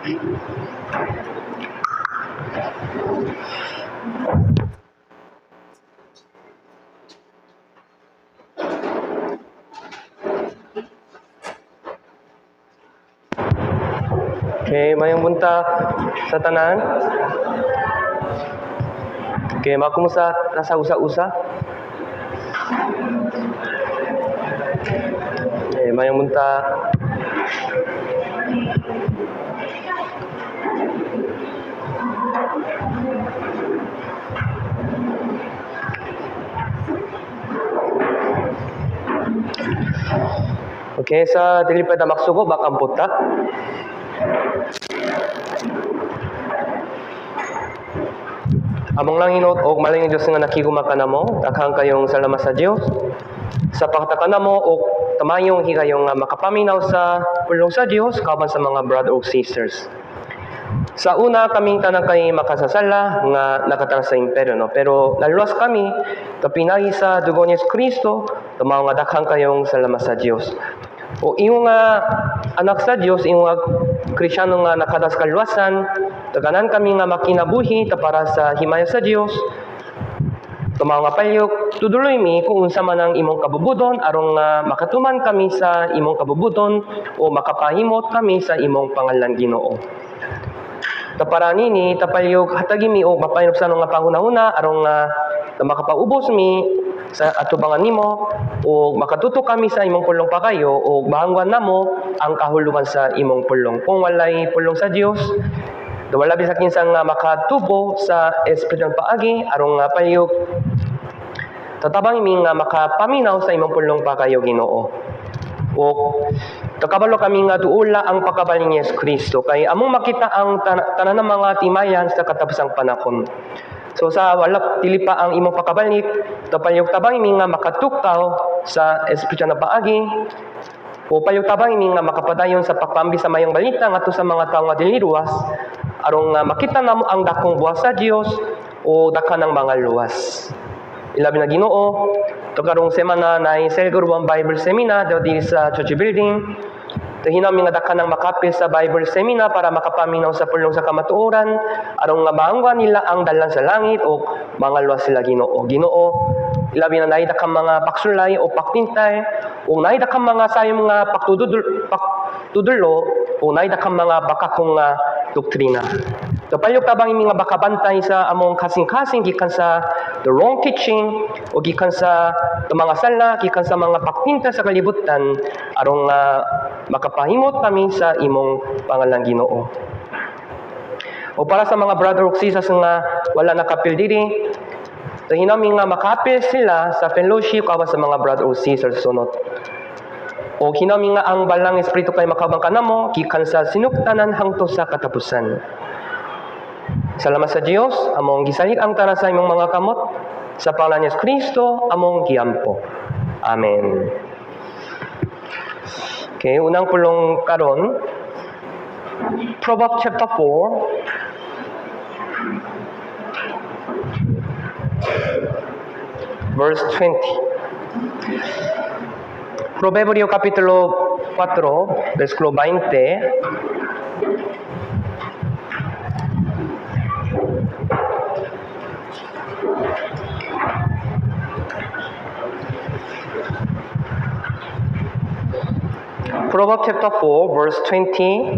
Okay, mayong buntag sa tanan. Okay, makumusta ta sa usa-usa? Okay, mayong buntag. Okay, sa dili pa ta magsugo, makampot ta. Among langinot og maling Dios nga nakiguma kanamo, daghan kayong salamat sa Dios sa pagtaka namo og tamayong higayong nga makapaminaw sa pulong sa Dios kauban sa mga brother ug sisters. Sa una kaming tanan kay makasasala nga nakatang sa imperyo, no? Pero naluwas kami kapinahi sa dugo ni Kristo, mao nga daghan kayong salamat sa Dios. O ingon nga anak sa Dios, ingon nga Kristyano nga nakadas kaluwasan, taganan kami nga makinabuhi ta para sa himaya sa Dios. Tumaw nga palyok, tuduloy mi kung unsa man ang imong kabubudon aron nga makatuman kami sa imong kabubudon o makapahimot kami sa imong pangalan, Ginoo. Tapara nini tapalyok hatagi mi og mapahinubsan nga panghuna-huna aron nga makapaubos mi sa atubangan nimo o makatuto kami sa imong pulong pakayo o mahangwan namo ang kahulugan sa imong pulong. Kung walay pulong sa Dios, wala bisag kinsa nga makatubo sa espiritual paagi aron nga palyok tatabang mi nga makapaminaw sa imong pulong pakayo, Ginoo. O takabalo kami nga duula ang pagkabalik ni Yesu Kristo kay among makita ang tanan ng mga timayan sa katapusang panahon. So sa wala dili pa ang imong pagkabalik, tapalyok tabang mi nga makatukaw sa espiritual na paagi o palyok tabang mi nga makapadayon sa pagpambi sa mayong balita ngadto sa mga tawo nga dili luwas aron nga makita namo ang dakong buhat sa Dios o daghan ng mga luwas. Ilabi na, Ginoo, to karong semana na cell group ang Bible seminar daw diri sa church building. To hinami nga daghan ng makapil sa Bible seminar para makapaminaw sa pulong sa kamatuoran aron nga maangwan nila ang dalan sa langit o mga luwas sila, Ginoo. Ginoo, ilabi na naay daghang mga paksulay o paktintay o naay daghang mga sayom nga pagtudulo o naay daghang mga bakakong nga doktrina. So palyok tabang imi nga makabantay sa among kasing-kasing gikan sa the wrong teaching o gikan sa mga sala, gikan sa mga pagtinta sa kalibutan aron nga makapahimot kami sa imong pangalan, Ginoo. O para sa mga brother ug sisters nga wala nakapil diri, so hinami nga makapil sila sa fellowship kauban sa mga brother ug sisters sunod. O hinami nga ang balang espiritu kay makabang kanamo gikan sa sinugtanan hangtod sa katapusan. Salamat sa Dios, among gisalig ang tanan sa imong mga kamot. Sa pangalan ni Kristo, among giampo. Amen. Okay, unang pulong karon, Proverbs chapter 4, verse 20. Proverbio capítulo 4, versículo 20. Proverbs chapter 4, verse 20.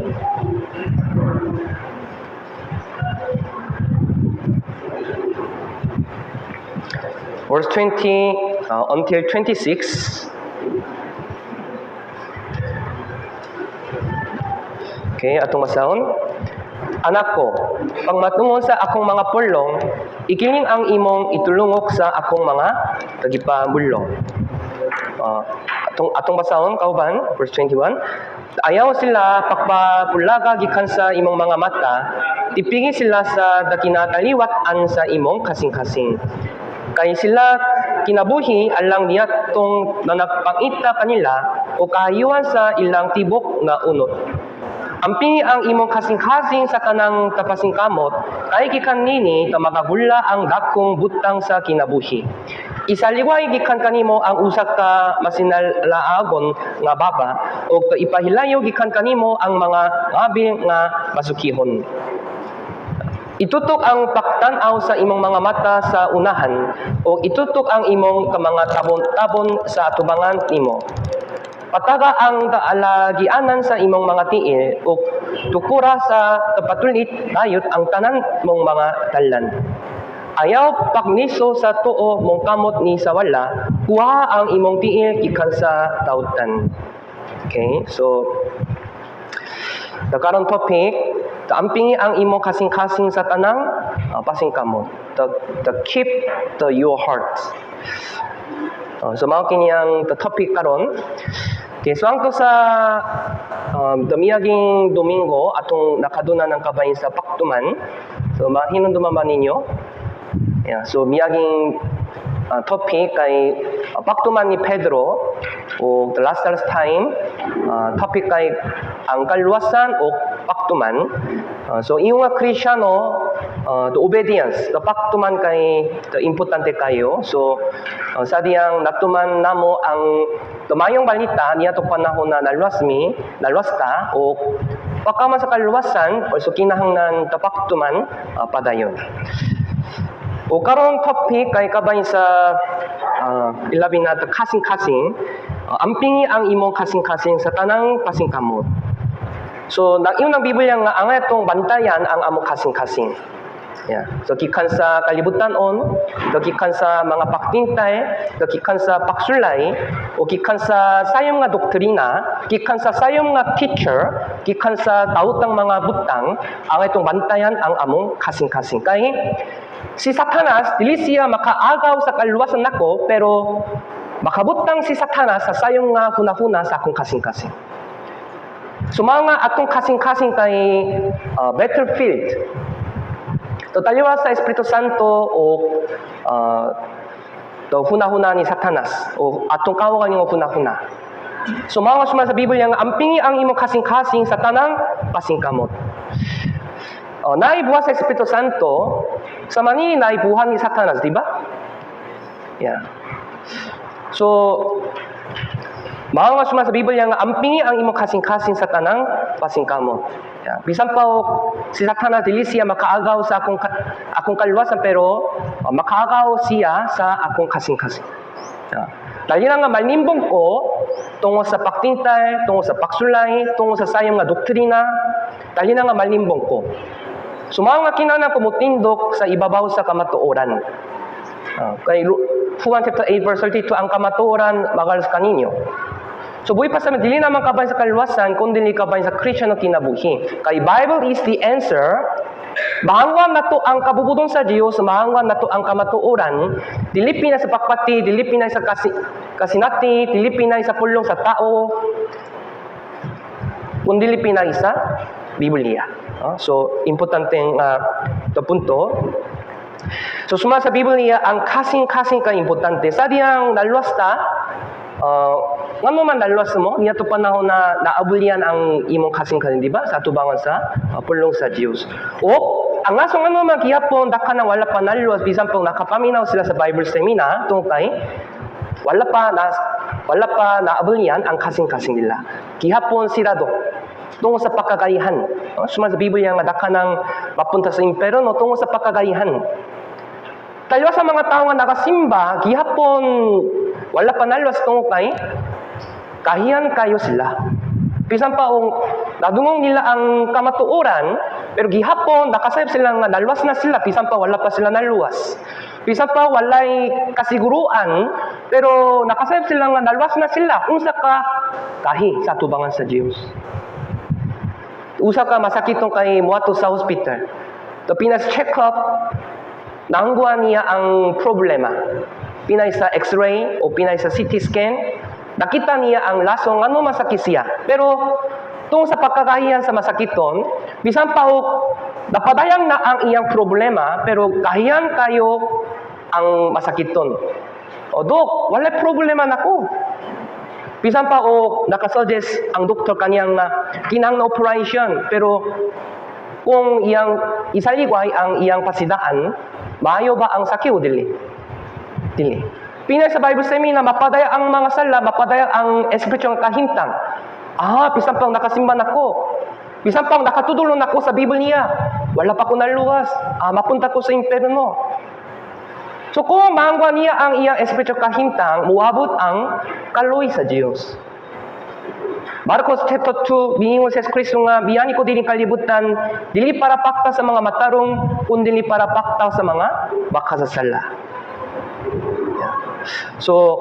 Verse 20 until 26. Okay, atong basahon. Anak ko, pagmatungon sa akong mga pulong, ikiling ang imong itulungok sa akong mga tagipabulong. Atong basahon kauban, verse 21. Ayaw sila pagpapulaga gikan sa imong mga mata, tipigi sila sa dakinataliwat-an sa imong kasing-kasing. Kay sila kinabuhi alang niadtong nanagpangita kanila o kaayuhan sa ilang tibok nga unot. Ampingi ang imong kasing-kasing sa kanang tapasingkamot, kay gikan nini ta makagula ang dakong butang sa kinabuhi. Isaliway gikan kanimo ang usa ka masinalaagon nga baba ug ipahilayo gikan kanimo ang mga ngabi nga masukihon. Itutok ang pagtan-aw sa imong mga mata sa unahan o itutok ang imong mga tabon-tabon sa atubangan nimo. Pataga ang kaalagianan sa imong mga tiil ug tukura sa kapatulit dayot ang tanan mong mga dalan. Ayaw pagniso sa tuo mong kamot ni sa wala, kuha ang imong tiil gikan sa dautan. Okay, so the current topic, the ampingi ang imong kasing-kasing sa tanang pasingkamot. The keep the your heart. So mao kini ang the topic karon. Okay, so ang to sa the miaging Domingo atong nakaduna ng kabahin sa Paktuman. So mahinumduman ba ninyo? Yeah, so miaging topic kay Paktuman ni Pedro o the last last time topic kay ang kaluwasan o paktuman. So iyong nga Kristiyano, the obedience, the paktuman kay the importante kayo. So sa diyang natuman namo ang tumayong balita niya to panahon na naluwas mi, naluwas ta o pagkaman sa kaluwasan also kinahanglan the paktuman padayon. O karong topic kay kabahin sa ilabi na the kasing-kasing, ampingi ang imong kasing-kasing sa tanang pasingkamot. So nag-ingon ang Biblia nga ang atong bantayan ang among kasing-kasing. Yeah. So gikan sa kalibutan on, gikan sa mga pagtintay, gikan sa pagsulay, o gikan sa sayom nga doktrina, gikan sa sayom nga teacher, gikan sa daotang mga butang, ang itong bantayan ang among kasing-kasing. Kay si Satanas, dili siya makaagaw sa kaluwasan nako, pero makabutang si Satanas sa sayong nga hunahuna sa akong kasing-kasing. So mga atong kasing-kasing kay battlefield. To taliwa sa Espiritu Santo o to hunahuna ni Satanas o atong kawagan nga hunahuna. So mga suma sa Biblia nga ampingi ang imong kasing-kasing sa tanang pasingkamot. O, naibuhat sa Espiritu Santo sa mani naibuhat ni Satanas, di ba? Yeah. So mao nga suma sa Biblia nga ampingi ang imong kasing-kasing sa tanang pasingkamot. Yeah. Bisan pa og si Satanas dili siya makaagaw sa akong kaluwasan, pero makaagaw siya sa akong kasing-kasing. Yeah. Dali na nga malimbong ko tungo sa pagtintay, tungo sa pagsulay, tungo sa sayong nga doktrina, dali na nga malimbong ko. So mao nga kinahanglan ko mutindog sa ibabaw sa kamatuoran. Kay Juan chapter 8 verse 32, ang kamatuoran magalos kaninyo. So buhi pa sa dili naman kabahin sa kaluwasan kundi kabahin sa Kristiyano kinabuhi. Kay Bible is the answer. Mahangwan nato ang kabubudon sa Dios, mahangwan nato ang kamatuoran, dili pinay sa pagpati, dili pinay sa kasinati, dili pinay sa pulong sa tao, kundi pinay sa Biblia. So importante ang punto. So suma sa Biblia ang kasing-kasing ka importante. Sa diyang naluwas ta, ngano man naluwas mo, niya to panahon na naabulian ang imong kasing-kasing, di ba? Sa tubangan sa pulong sa Dios. O ang aso ngano man gihapon daghan nang wala pa naluwas bisan pong nakapaminaw sila sa Bible seminar tungkol kay wala pa naabulian ang kasing-kasing nila. Gihapon sirado tungo sa pagkagayihan. No? Suma sa Biblia nga daghan nang mapunta sa impyerno tungo sa pagkagayihan. Taliwa sa mga tao nga nakasimba, gihapon wala pa naluwas tungo kay kahiyan kayo sila. Bisan pa og nadungog nila ang kamatuoran, pero gihapon nakasayop sila nga naluwas na sila, bisan pa wala pa sila naluwas. Bisan pa walay kasiguruan, pero nakasayop sila nga naluwas na sila. Unsa ka kahi sa tubangan sa Dios. Usa ka masakiton kay moadto sa hospital. To pinas check up, naangguan niya ang problema. Pinay sa X-ray o pinay sa CT scan, nakita niya ang lasong ano masakit siya. Pero tungkol sa pagkakahiyan sa masakiton, bisan pa og napadayang na ang iyang problema, pero kahiyan kayo ang masakiton. O dok, wala problema nako. Bisan pa og nakasuggest ang doktor kaniyang na kinahanglan operation, pero kung iyang isaligway ang iyang pasidaan, maayo ba ang sakit o dili? Dili. Pinay sa Bible seminar, mapadayag ang mga sala, mapadayag ang espiritu nga kahimtang. Ah, bisan pang nakasimba nako. Bisan pang nakatudlo nako sa Biblia. Wala pa ko naluwas. Ah, mapunta ko sa impyerno. So kung maangkon niya ang iyang espiritu kahimtang, muabot ang kaloy sa Dios. Marcos chapter 2, miingon si Kristo nga miani ko dining kalibutan dili para pakta sa mga matarong kundi para pakta sa mga makasasala. Yeah. So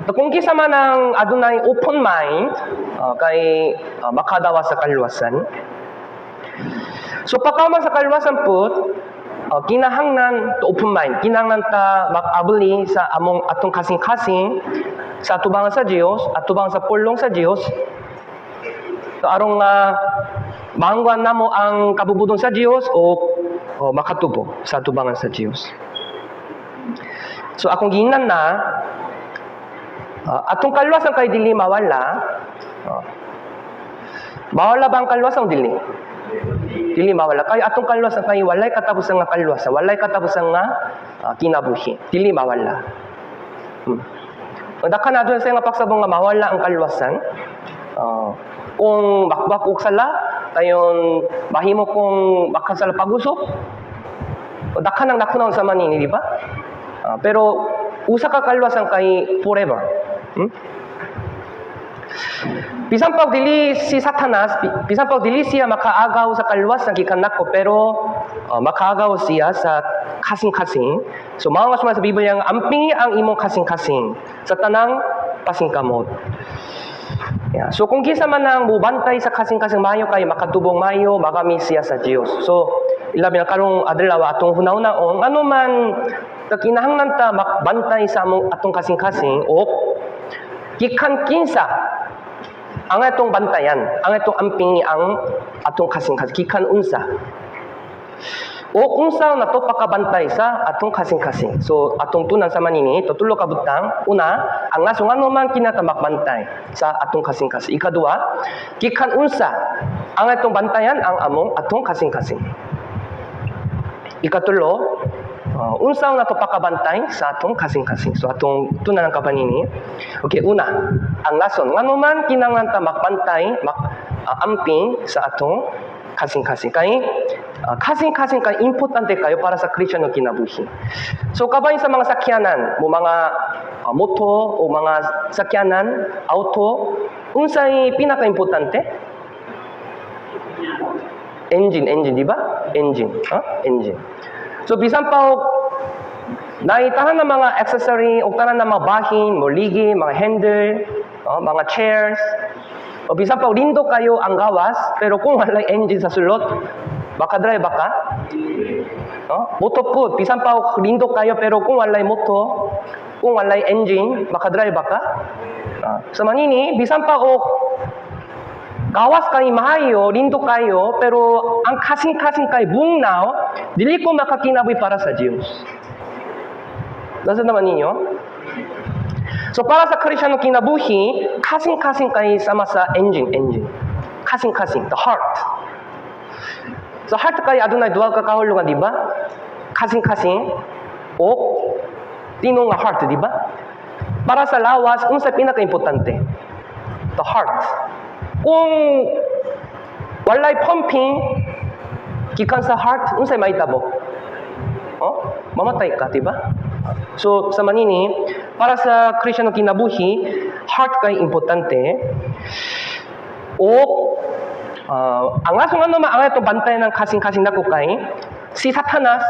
kung kinsa man ang adunay open mind kay makadawa sa kaluwasan. So pagkahuman sa kaluwasan po, kinahanglan to open mind, kinahanglan ta mag-abli sa among atong kasing-kasing sa atubangan sa Dios, atubang sa pulong sa Dios. So aron nga maangkon namo ang kabubut-on sa Dios o makatubo sa atubangan sa Dios. So akong giingnan na atong kaluwasan kay dili mawala. Mawala ba ang kaluwasan o dili? Dili mawala. Kay atong kaluwasan kay walay katapusan nga kaluwasan, walay katapusan nga kinabuhi. Dili mawala. Daghan na doon sa nga pagsabong nga mawala ang kaluwasan. Kung makbak og sala, dayon mahimo kong makasala pag-usok. Daghan ang nakunaon sa manini, di ba? Pero usa ka kaluwasan kay forever. Bisan pa dili si Satanas, bisan pa dili siya makaagaw sa kaluwasan gikan nako, pero makaagaw siya sa kasing-kasing. So mao nga sa Biblia nga ampingi ang imong kasing-kasing sa tanang pasingkamot. Yeah. So kung kinsa man ang mubantay sa kasing-kasing maayo kay makatubong maayo, magami siya sa Dios. So ilabi na karong adlaw atong hunahunaon ano man kinahanglan ta makbantay sa among atong kasing-kasing o gikan kinsa ang atong bantayan, ang atong ampingi ang atong kasing-kasing, gikan unsa. O unsa na to pakabantay sa atong kasing-kasing. So atong tunan sa manini, tulo ka butang. Una, ang rason ngano man kinata makbantay sa atong kasing-kasing. Ikaduha, gikan unsa ang atong bantayan ang among atong kasing-kasing. Ikatulo, unsa na to pakabantay sa atong kasing-kasing. So atong tunan ang kapanini. Okay, una, ang rason ngano man kinahanglan ta makbantay, mak amping sa atong kasing-kasing. Kay kasing-kasing kay importante kayo para sa Kristiyano kinabuhi. So kabahin sa mga sakyanan, mo mga moto o mga sakyanan, auto, unsay pinaka-importante? Engine, engine, di ba? Engine, huh? Engine. So bisan pa og naitahan ng mga accessory o tanan ng mga bahin, moligi, mga handle, oh, mga chairs. O bisan pa og lindo kayo ang gawas, pero kung walay engine sa sulod, baka drive ba ka? Oh, motor po, bisan pa og lindo kayo pero kung walay motor, kung walay engine, maka-drive ba ka? So manini, bisan pa og gawas kay maayo, lindo kayo, pero ang kasing-kasing kay bugnaw, dili ko makakinabuhi para sa Diyos. Nasa naman ninyo? So para sa Kristiyano kinabuhi, kasing-kasing kay sama sa engine, engine. Kasing-kasing, the heart. So heart kay adunay duha ka kahulugan, di ba? Kasing-kasing o tinong nga heart, di ba? Para sa lawas, unsa pinaka-importante? The heart. Kung walay pumping gikan sa heart, unsay mahitabo? Oh, mamatay ka, di ba? So sa manini, para sa Kristiyano kinabuhi, heart kay importante. O ang rason ano man ang atong bantayan ng kasing-kasing nako kay si Satanas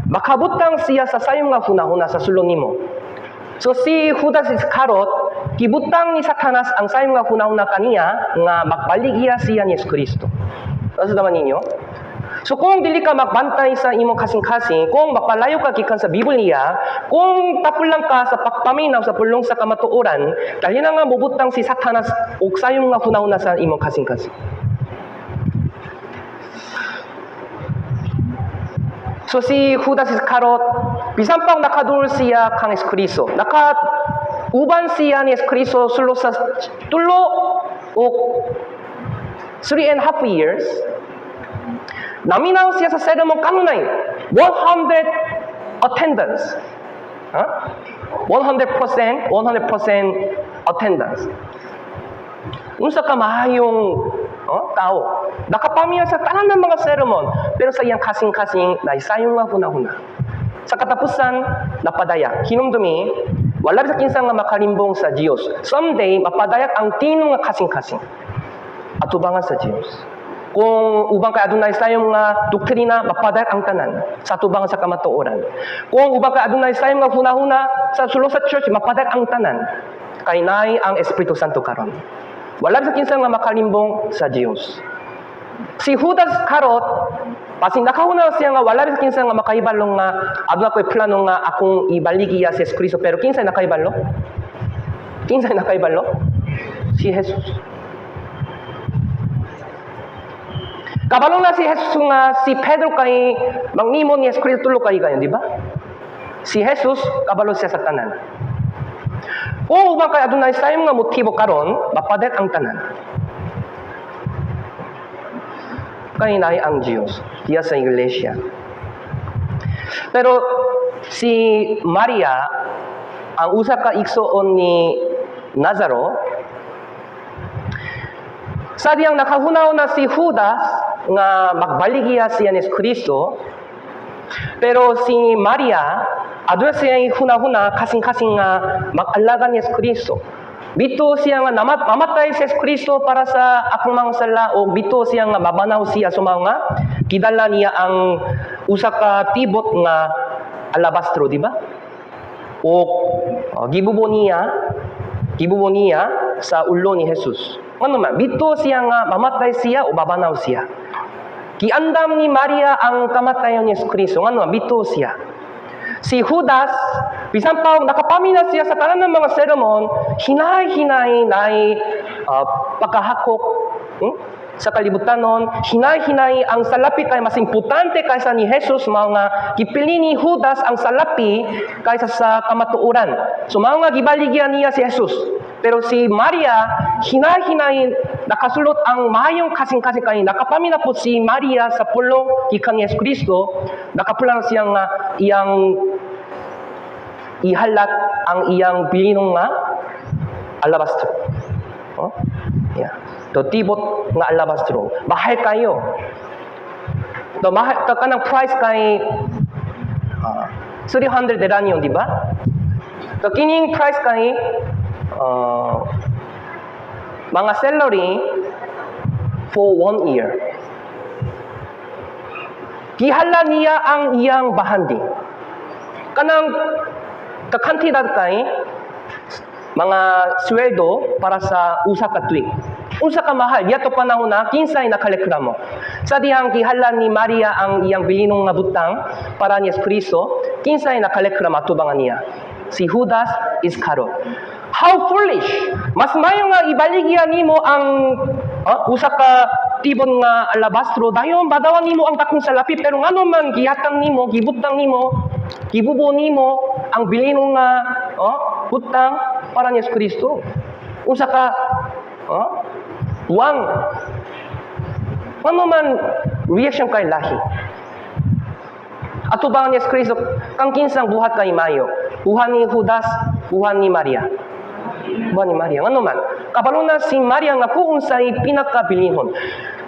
makabutang siya sa sayong nga hunahuna sa sulod nimo. So si Judas Iscariot, gibutang ni Satanas ang sayong nga hunahuna kaniya nga magbaligya siya ni Yesu Kristo. Nasa naman ninyo? So kung dili ka magbantay sa imong kasing-kasing, kung magpalayo ka gikan sa Biblia, kung tapulang ka sa pagpaminaw sa pulong sa kamatuoran, dali na nga mubutang si Satanas og sayong nga hunahuna sa imong kasing-kasing. So si Judas Iscariot, bisan pang nakaduol siya kang Yesu Kristo. Naka uban siya ni Yesu Kristo sulod sa tulo o 3.5 years. Naminaw siya sa sermon kanunay 100 attendance. Huh? 100%, 100% attendance. Unsa ka maayong, oh, tao. Nakapaminaw sa tanan ng mga sermon, pero sa iyang kasing-kasing naay sayong nga hunahuna. Sa katapusan, napadayag. Hinumdumi, wala sa kinsa nga makalimbong sa Dios. Someday, mapadayag ang tinuod nga kasing-kasing atubangan sa Dios. Kung ubang kay adunay sayong nga doktrina, mapadayag ang tanan sa atubangan sa kamatuoran. Kung ubang kay adunay sayong nga hunahuna sa sulod sa church, mapadayag ang tanan. Kay naay ang Espiritu Santo karon. Wala sa kinsa nga makalimbong sa Dios. Si Judas Iscariot, basin nakahuna siya nga wala sa kinsa nga makahibalo nga aduna ko'y plano nga akong ibaligya si Jesu Cristo, pero kinsa nakahibalo? Kinsa nakahibalo? Si Jesus. Kabalo na si Jesus nga si Pedro kay mangnimon ni Jesu Cristo tulo kay kayo, di ba? Si Jesus kabalo siya sa tanan. Kung ubang kay adunay sayong nga motibo karon, mapadayag ang tanan. Kay naay ang Dios diya sa iglesia. Pero si Maria, ang usa ka igsoon ni Lazaro, sa diyang nakahunaw na si Judas nga magbaligya siya ni Kristo, pero si Maria, aduna siya hunahuna kasing-kasing nga mag-alaga ni Kristo. Mituo siya nga mamatay si Kristo para sa akong mga sala o mituo siya nga mabanaw siya, so mao nga gidala niya ang usa ka tibot nga alabastro, di ba? O gibubo niya sa ulo ni Jesus. Ngano man, mituo siya nga mamatay siya o mabanaw siya. Giandam ni Maria ang kamatayon ni Kristo. Ngano man, mituo siya. Si Judas, bisan pa nakapaminaw siya sa tanan ng mga sermon, hinay-hinay naay pagkahakok sa kalibutanon, hinay-hinay ang salapi kay mas importante kaysa ni Jesus, mga gipili ni Judas ang salapi kaysa sa kamatuoran. So mga gibaligyan niya si Jesus. Pero si Maria, hinay-hinay nakasulot ang mayong kasing-kasing kay nakapamina po si Maria sa pulong gikan ni Jesu Kristo, nakapulang siya nga iyang ihalat ang iyang bilinong nga alabastro. Oh? Yeah. To tibot nga alabastro. Mahal kayo. To mahal to kanang price kay 300 denarii, di ba? To kining price kay mga salary for one year. Gihala niya ang iyang bahandi. Kanang kakantidad kay mga sweldo para sa usa ka tuig. Unsa ka mahal yato panahon na kinsay nakaleklamo. Sa dihang gihala ni Maria ang iyang bilinong nga butang para ni Kristo, kinsay nakaleklamo atubangan niya? Si Judas Iscariot. How foolish! Mas mayo nga ibaligya nimo ang usa ka tibon nga alabastro, dayon badawan nimo ang dakong salapi, pero ngano man gihatang nimo, gibutang nimo, gibubo nimo ang bilinong nga butang para ni Kristo. Unsa ka buwang. Ngano man reaction kay lahi? Atubang ni Kristo kang kinsang buhat kay mayo? Buhat ni Judas, buhat ni Maria. Buhat ni Maria. Ngano man? Kabalo na si Maria nga kung unsay pinakabilihon.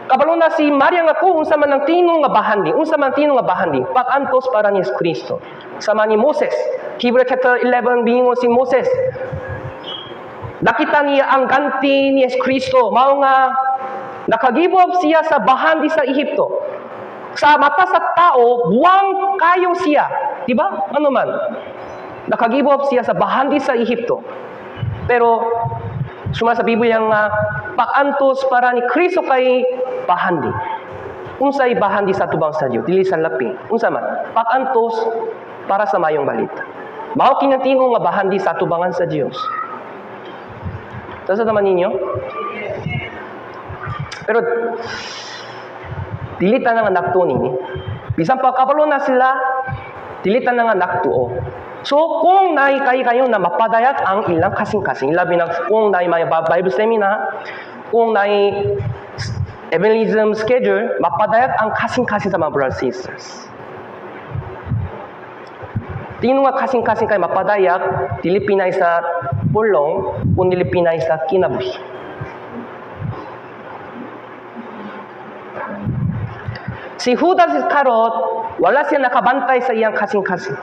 Kabalo na si Maria nga kung unsa man ang tinuod nga bahandi, unsa man tinuod nga bahandi, pag-antos para ni Kristo. Sama ni Moses. Hebrew chapter 11, miingon si Moses. Nakita niya ang ganti ni Kristo, mao nga nakagive up siya sa bahandi sa Ehipto. Sa mata sa tao, buwang kayo siya. Di ba? Ano man? Nakagive up siya sa bahandi sa Ehipto. Pero, suma sa Biblia nga, pag-antos para ni Kristo kay bahandi. Unsay bahandi sa tubang sa Dios? Dili sa lapi. Unsa man? Pag-antos para sa mayong balita. Mao kinatino nga bahandi sa tubangan sa Dios. Tasa naman ninyo? Pero, dili tanan nga nagtuo nini. Bisan pa kabalo na sila, dili tanan nga nagtuo. So, kung naay kay kayo na mapadayag ang ilang kasing-kasing, labi na kung naay may Bible seminar, kung naay evangelism schedule, mapadayag ang kasing-kasing sa mga brothers and sisters. Tino nga kasing-kasing kay mapadayag, dili pinay sa pulong, kun dili pinay sa kinabuhi. Si Judas Iscariot, wala siya nakabantay sa iyang kasing-kasing.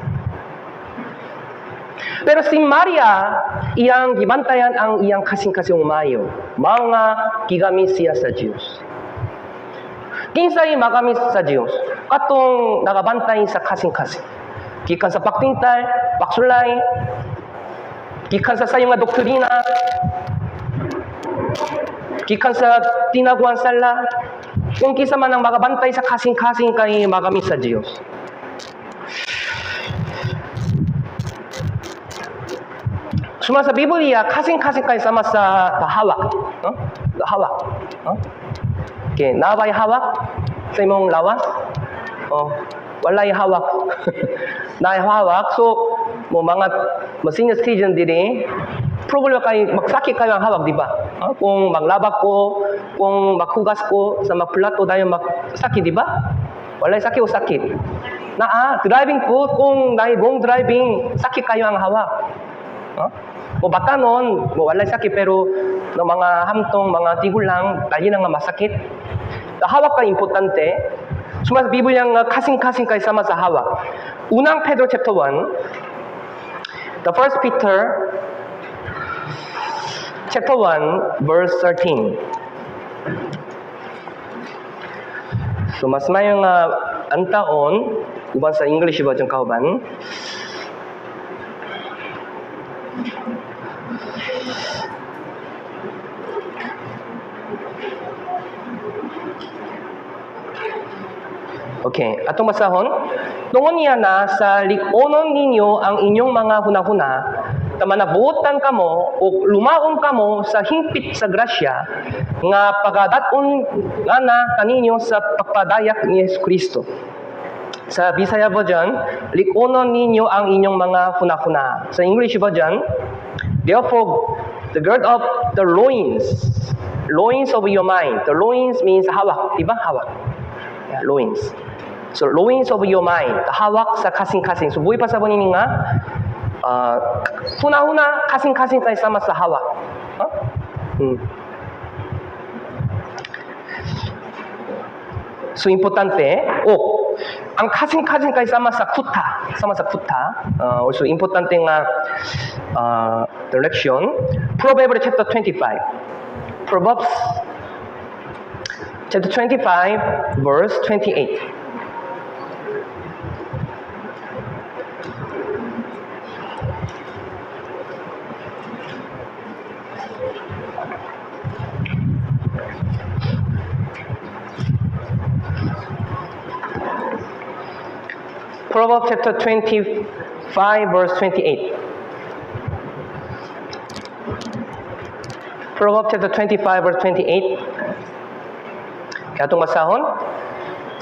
Pero si Maria, iyang gibantayan ang iyang kasing-kasing maayo. Mao nga gigamit siya sa Diyos. Kinsay magamit sa Diyos? Katong nakabantay sa kasing-kasing. Gikan sa pagtintal, pagsulay, gikan sa sayo nga doktrina, gikan sa tinaguan sala, kung kinsa man ang makabantay sa kasing-kasing kay magamit sa Diyos. Suma sa Biblia, kasing-kasing kay sama sa hawak. No? Hawak. No? Okay, naa bay hawak sa imong lawas? Oh, walay hawak. Naay hawak. So, mo mga mo senior citizen diri, problema kay magsakit kayo ang hawak, di ba? Oh, kung maglaba ko, kung maghugas ko sa magplato dayon magsakit, di ba? Walay sakit o sakit. Naa, driving po, kung naay wrong driving, sakit kayo ang hawak. Oh? Mo batanon, mo walay sakit pero no mga hamtong, mga tigulang, dali na nga masakit. Hawak ka importante. Suma sa Biblia nga kasing-kasing kay sama sa hawak. Unang Pedro chapter 1, the First Peter chapter 1 verse 13. So mas mayo nga antaon uban sa English version kauban. Okay, atong basahon. Tungod niya na sa lig-onon ninyo ang inyong mga hunahuna, tama nabuotan kamo o lumaon kamo sa hingpit sa grasya nga pagadat-on nga na kaninyo sa pagpadayak ni Jesu Kristo. Sa Bisaya version, lig-onon ninyo ang inyong mga hunahuna. Sa English version, therefore, the gird of the loins, loins of your mind. The loins means hawak, di ba? Hawak. Yeah, loins. So, loins of your mind, hawak sa kasing-kasing. So, buhi pa sa ini nga, huna-huna, kasing-kasing kay sama sa hawak. Huh? So, importante. Oh, ang kasing-kasing kay sama sa kuta. Sama sa kuta. Also, importante nga direction. Proverbs chapter 25. Proverbs chapter 25, verse 28. Proverbs chapter 25, verse 28. Proverbs chapter 25, verse 28. Kaya itong basahon.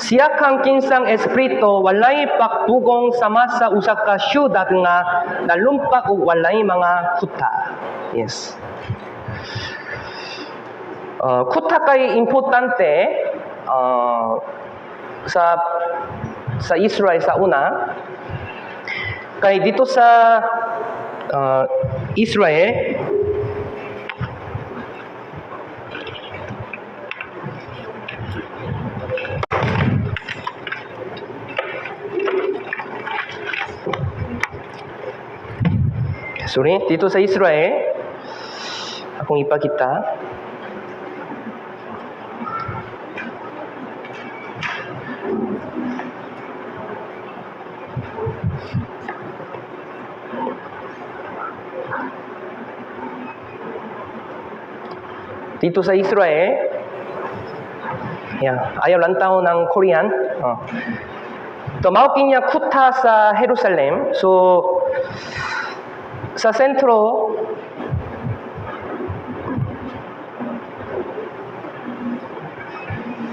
Siya kang kinsang espiritu, walay pagdugong sama sa usa ka syudad nga nalumpak ug walay mga kuta. Yes. Kuta kay importante sa Israel sa una. Kay dito sa Israel, sorry, dito sa Israel, akong ipakita. Dito sa Israel, yeah, ayaw lang tao ng Korean. Oh. To mao niya kuta sa Jerusalem. So, sa sentro,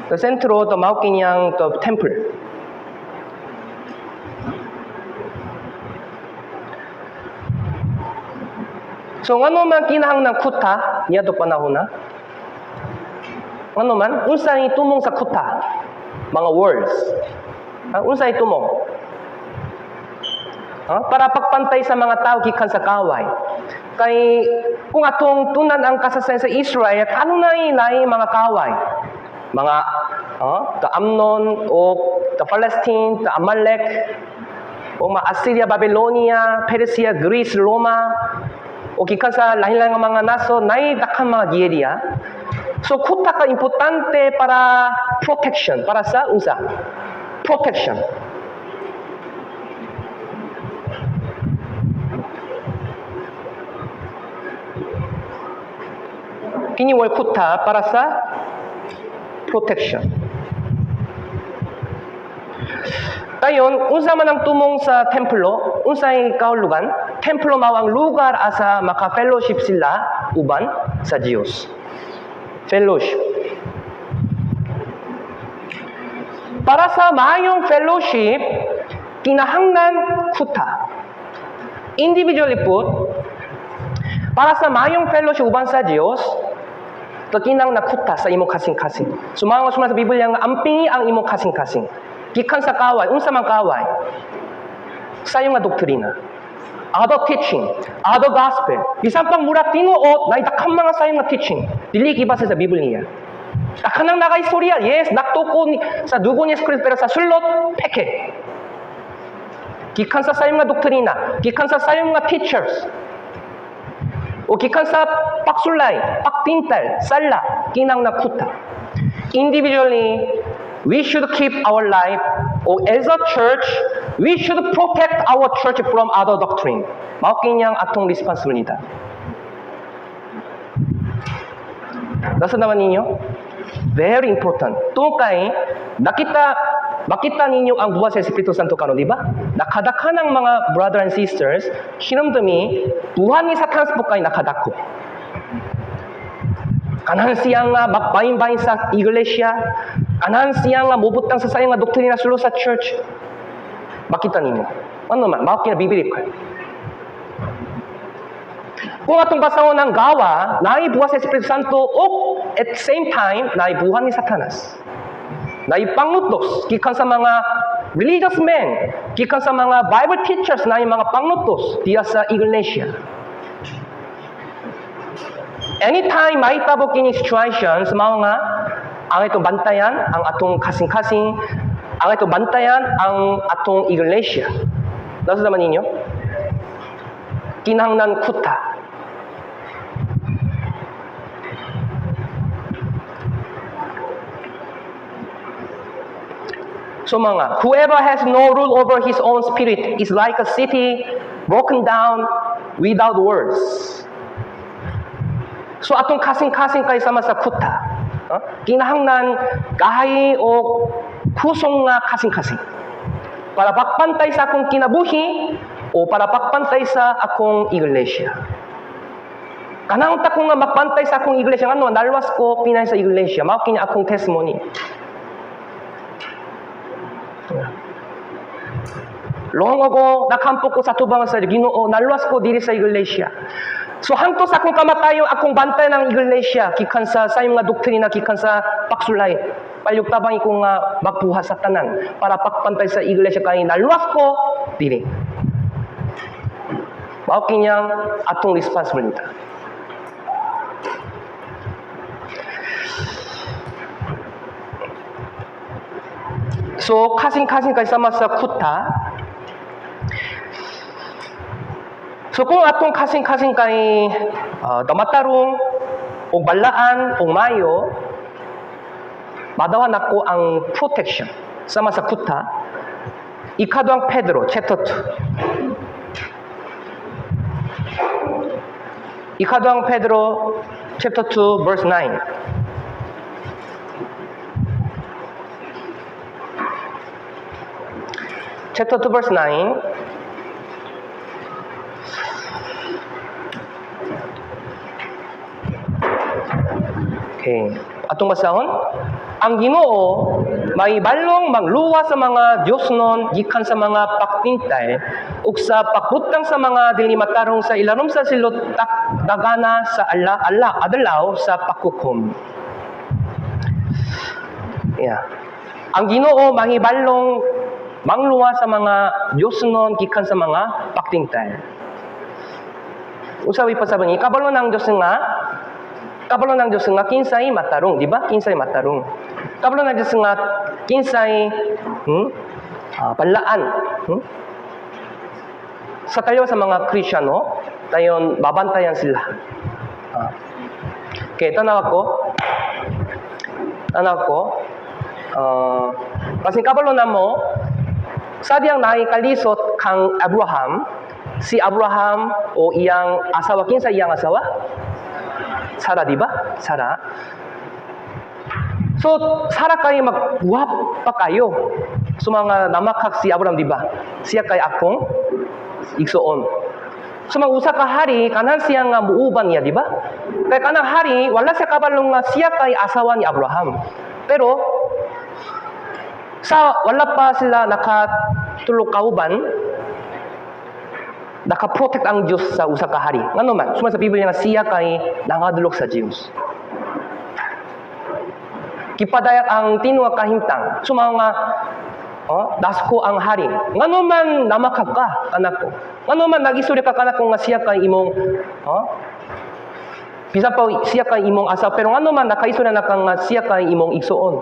the sentro, to mao niyang the temple. So, ngano man kinahanglan kuta niya to panahon na? Ngano man? Unsay tumong sa kuta? Mga words. Ha? Unsay tumong? Para pagpantay sa mga tao gikan sa kaway. Kay kung atong tunan ang kasaysayan sa Israel, kanunay naay mga kaway. Mga the Amnon o the Palestine, the Amalek, o mga Assyria, Babylonia, Persia, Greece, Roma, o gikan sa lain-lain nga mga nasod, naay daghang mga giyeriya. So kuta ka importante para protection, para sa unsa? Protection. Kini wal kuta para sa protection. Kayon, unsa man ang tumong sa templo, unsay kahulugan? Templo mao ang lugar asa maka-fellowship sila uban sa Dios. Fellowship. Para sa maayong fellowship, kinahanglan kuta. Individually put, para sa maayong fellowship uban sa Dios, kinahanglan kuta sa imong kasing-kasing. So mga sa Biblia nga ampingi ang imong kasing-kasing. Gikan sa kaway, unsa man kaway? Sayo nga doktrina. Other teaching, other gospel. Bisan pang mura tinuod, na daghang mga sayo nga teaching. Dili gibase sa Biblia. Kanang nagaistorya, yes, nagtuo sa dugo ni Yesu pero sa sulot, peke. Gikan sa sayo nga doktrina, gikan sa sayo nga teachers, o gikan sa pagsulay, pagtintal, sala, kinahanglan kuta. Individually, we should keep our life, or as a church, we should protect our church from other doctrine. Mao kinyang atong responsibilidad. Nasa naman ninyo? Very important. Tungkol kay, makita ninyo ang buhat sa Espiritu Santo karon, di ba? Nakadakhan ang mga brother and sisters, hinumdumi, buhat ni Satanas po kay nakadako. Ganahan siya nga magbahin-bahin sa iglesia, ganahan siya nga mobutang sa sayang nga doktrina sulo sa church. Makita ninyo. Ano man, mao kina biblical. Kung atong basahon ang gawa, naay buhat sa Espiritu Santo o at same time, naay buhat ni Satanas. Naay panglutos, gikan sa mga religious men, gikan sa mga Bible teachers, naay mga panglutos diya sa iglesia. Anytime mahitabo kini situations, mao nga ang itong bantayan, ang atong kasing-kasing, ang itong bantayan, ang atong iglesia. Nasa naman ninyo? Kinahanglan kuta. So mga, whoever has no rule over his own spirit is like a city broken down without walls. So atong kasing-kasing kay sama sa kuta. Kinahanglan gahay o kusong nga kasing-kasing. Para pagpantay sa akong kinabuhi o para pagpantay sa akong iglesia. Kanang ta ko nga magpantay sa akong iglesia, ano, nalwas ko pinay sa iglesia, mao kini akong testimony. Long ago, nakampo ko sa tubang sa Ginoo, nalwas ko diri sa iglesia. So hangtod sa akong kamatayon, akong bantay ng iglesia, gikan sa sa mga doktrina, gikan sa pagsulay. Palihog tabang ko nga magbuhat sa tanan para pagpantay sa iglesia kay nalwas ko diri. Mao kinyang atong responsibility. So kasing-kasing kay sama sa kuta. So kung atong kasing-kasing kay damatarong o balaan o mayo, madawa nako ang protection sama sa kuta. Ikaduhang Pedro chapter 2. Ikaduhang Pedro chapter 2 verse 9. Chapter 2 verse 9. Okay. Atong basahon, ang Ginoo mahibalong mangluwas sa mga Diosnon gikan sa mga pagtintal ug sa pagbutang sa mga dili matarong sa ilarom sa silot dagana sa ala, ala adlaw sa paghukom. Yeah. Ang Ginoo mahibalong Mangluwa sa mga Diyosnon gikan sa mga pagtingtal. Usawi pa sa bangi, kabalo ng Diyos nga kinsay matarong, di ba? Kinsay matarong. Kabalo ng Diyos nga kinsay balaan. Sa tayo sa mga Krisyano, tayon babantayan sila. Okay, tanaw ko. Tanaw ko. Kasi kabalo na mo, sa diyang naikalisot kang Abraham, si Abraham o iyang asawa, kinsa iyang asawa? Sara, di ba? Sara. So, Sara kay magbuhat pa kayo. So, mga namakak si Abraham, di ba? Siya kay akong igsoon. So, mga usa ka hari, kanan siya nga muuban niya, di ba? Kay kanang hari, wala siya kabalo nga siya kay asawa ni Abraham. Pero, sa wala pa sila nakatulog kauban, naka-protect ang Diyos sa usa ka hari. Ngano man, suma sa Biblia nga siya kay nangadlok sa Diyos. Gipadayag ang tinuod kahimtang. Suma nga oh, nasko ang hari. Ngano man namakak ka anak ko. Ngano man nagisuri ka kanak ko nga siya kay imong oh, bisan pa siya kay imong asawa, pero ngano man nakaisura na kang nga siya kay imong igsuon.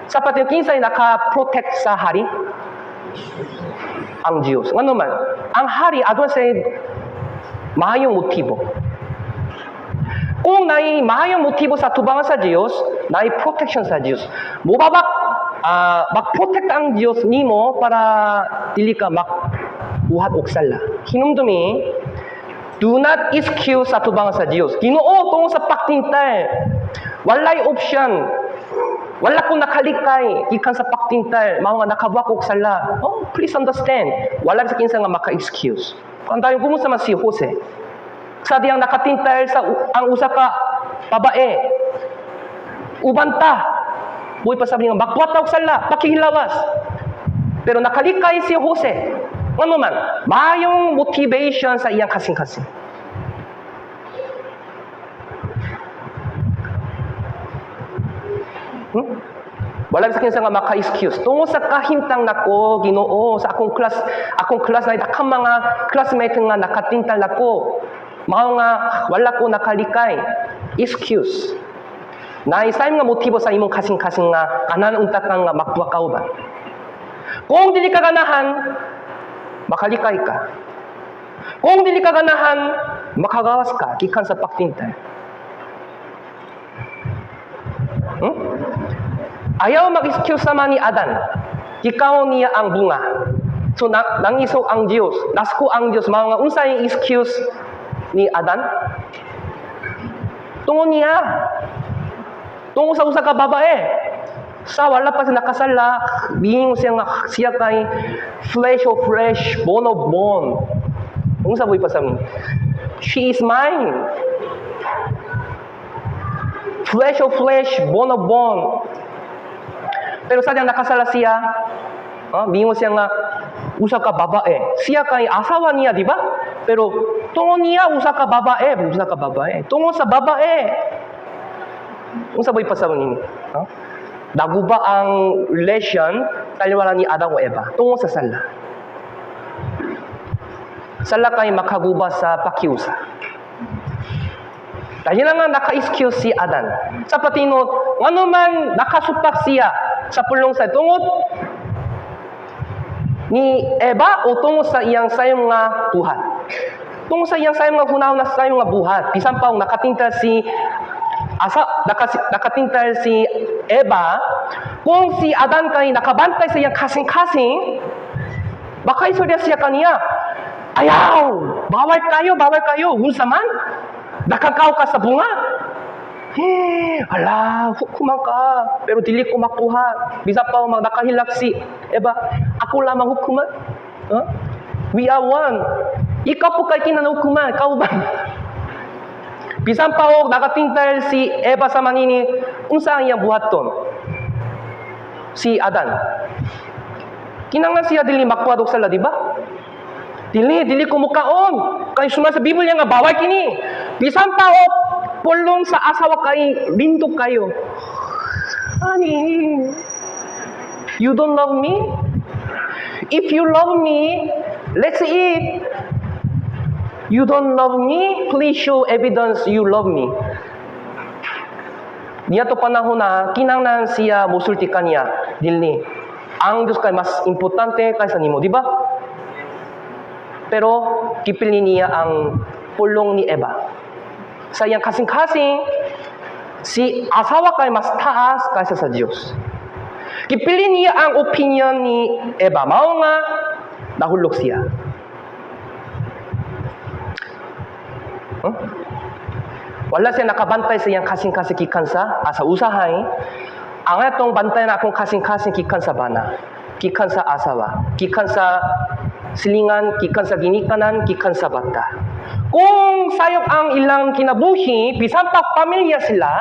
Sa pati kinsay naka-protect sa hari? Ang Diyos. Ngano man, ang hari aduna sa maayong motibo. Kung naay maayong motibo sa tubangan sa Diyos, naay protection sa Diyos. Mobabak mag-protect ang Diyos nimo para dili ka magbuhat og sala. Hinumdumi, do not excuse sa tubangan sa Diyos. Ginoo, tungod sa pagtintal. Walay option. Wala ko nakalikay gikan sa pagtintal, mao nga nakabuhat og sala. Oh, please understand. Wala sa kinsa nga maka-excuse. Kung tayo kumusta man si Jose. Sa diyang nakatintal sa ang usa ka babae. Uban ta. Buhi pa sabi nga magbuhat og sala, pakihilawas. Pero nakalikay si Jose. Ngano man, maayong motivation sa iyang kasing-kasing. Wala sa kinsa nga maka-excuse. Tungod sa kahimtang nako, Ginoo, sa akong class na daghang mga classmate nga nakatintal nako. Mao nga wala ko nakalikay. Excuse. Naay nga motibo sa imong kasing-kasing nga kanan unta kang nga magbuhat kauban. Kung dili ka ganahan, makalikay ka. Kung dili ka ganahan, makagawas ka gikan sa pagtintal. Ayaw mag-excuse sama ni Adan. Gikaon niya ang bunga. So nangisog ang Diyos, nasko ang Diyos, mao nga unsay excuse ni Adan? Tungod niya. Tungod sa usa ka babae. Sa wala pa siya nakasala, miingon siya nga siya kay flesh of flesh, bone of bone. Unsa buhi pa sa She is mine. Flesh of flesh, bone of bone. Pero sa nakasala siya, miingon siya nga usa ka babae. Siya kay asawa niya, di ba? Pero tungod niya usa ka babae, usa ka babae. Tungod sa babae. Unsa ba ipasabon nini? Huh? Naguba ang relation taliwala ni Adam o Eva tungod sa sala. Sala kay makaguba sa pakiusa. Dahil nga naka-excuse si Adan. Sa patinod, ngano man nakasupak siya sa pulong sa tungod ni Eva o tungod sa iyang sayong nga buhat. Tungod sa iyang sayong nga hunahuna sa sayong nga buhat. Bisan pa nakatintal si asa nakatintal si Eva, kung si Adan kay nakabantay sa iyang kasing-kasing, baka isurya siya kaniya. Ayaw! Bawal kayo, bawal kayo. Unsa man? Nakakaw ka sa bunga? Eh, ala, hukuman ka. Pero dili ko makuha. Bisa pa mag nakahilak si Eva, ako lamang hukuman. Huh? We are one. Ikaw po kay kinanukuman, ikaw ba? Bisan pa og nakatintal si Eva sa manini, unsa ang iyang buhaton? Si Adan. Kinanglan siya dili makuha og sala, di ba? Dili, dili ko mukaon. Kay suma sa Biblia nga bawal kini. Bisan pa og pulong sa asawa kay lindog kayo. Ani, you don't love me? If you love me, let's eat. You don't love me, please show evidence you love me. Niya to panahon na kinahanglan siya musulti kaniya dili. Ang Diyos kay mas importante kaysa nimo, di ba? Pero gipili niya ang pulong ni Eva. Sa iyang kasing-kasing, si asawa kay mas taas kaysa sa Diyos. Gipili niya ang opinion ni Eva. Mao nga nahulog siya. Huh? Wala siya nakabantay sa iyang kasing-kasing gikan sa asa usahay. Ang atong bantay na akong kasing-kasing gikan sa bana, gikan sa asawa, gikan sa silingan, gikan sa ginikanan, gikan sa bata. Kung sayop ang ilang kinabuhi, bisan pa pamilya sila,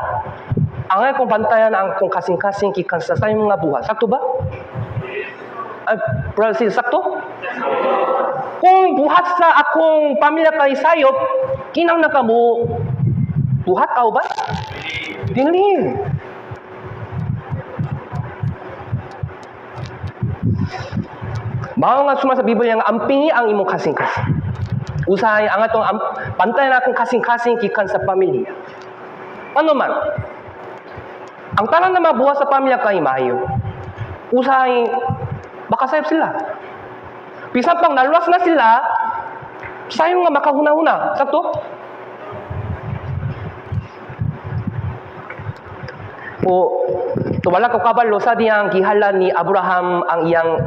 ang akong bantayan ang akong kasing-kasing gikan sa sayong nga buhat. Sakto ba? Ay, brother, sakto? Kung buhat sa akong pamilya kay sayop, kinahanglan ka mo buhat ka ba? Dili. Mao nga suma sa Biblia nga ampingi ang imong kasing-kasing. Usahay ang atong bantayan akong kasing-kasing gikan sa pamilya. Ano man? Ang tanan na mabuhat sa pamilya kay maayo. Usahay makasayop sila. Bisan pang naluwas na sila, sayo nga makahuna-huna. Sakto? O, to wala ko kabalo sa diyang gihala ni Abraham ang iyang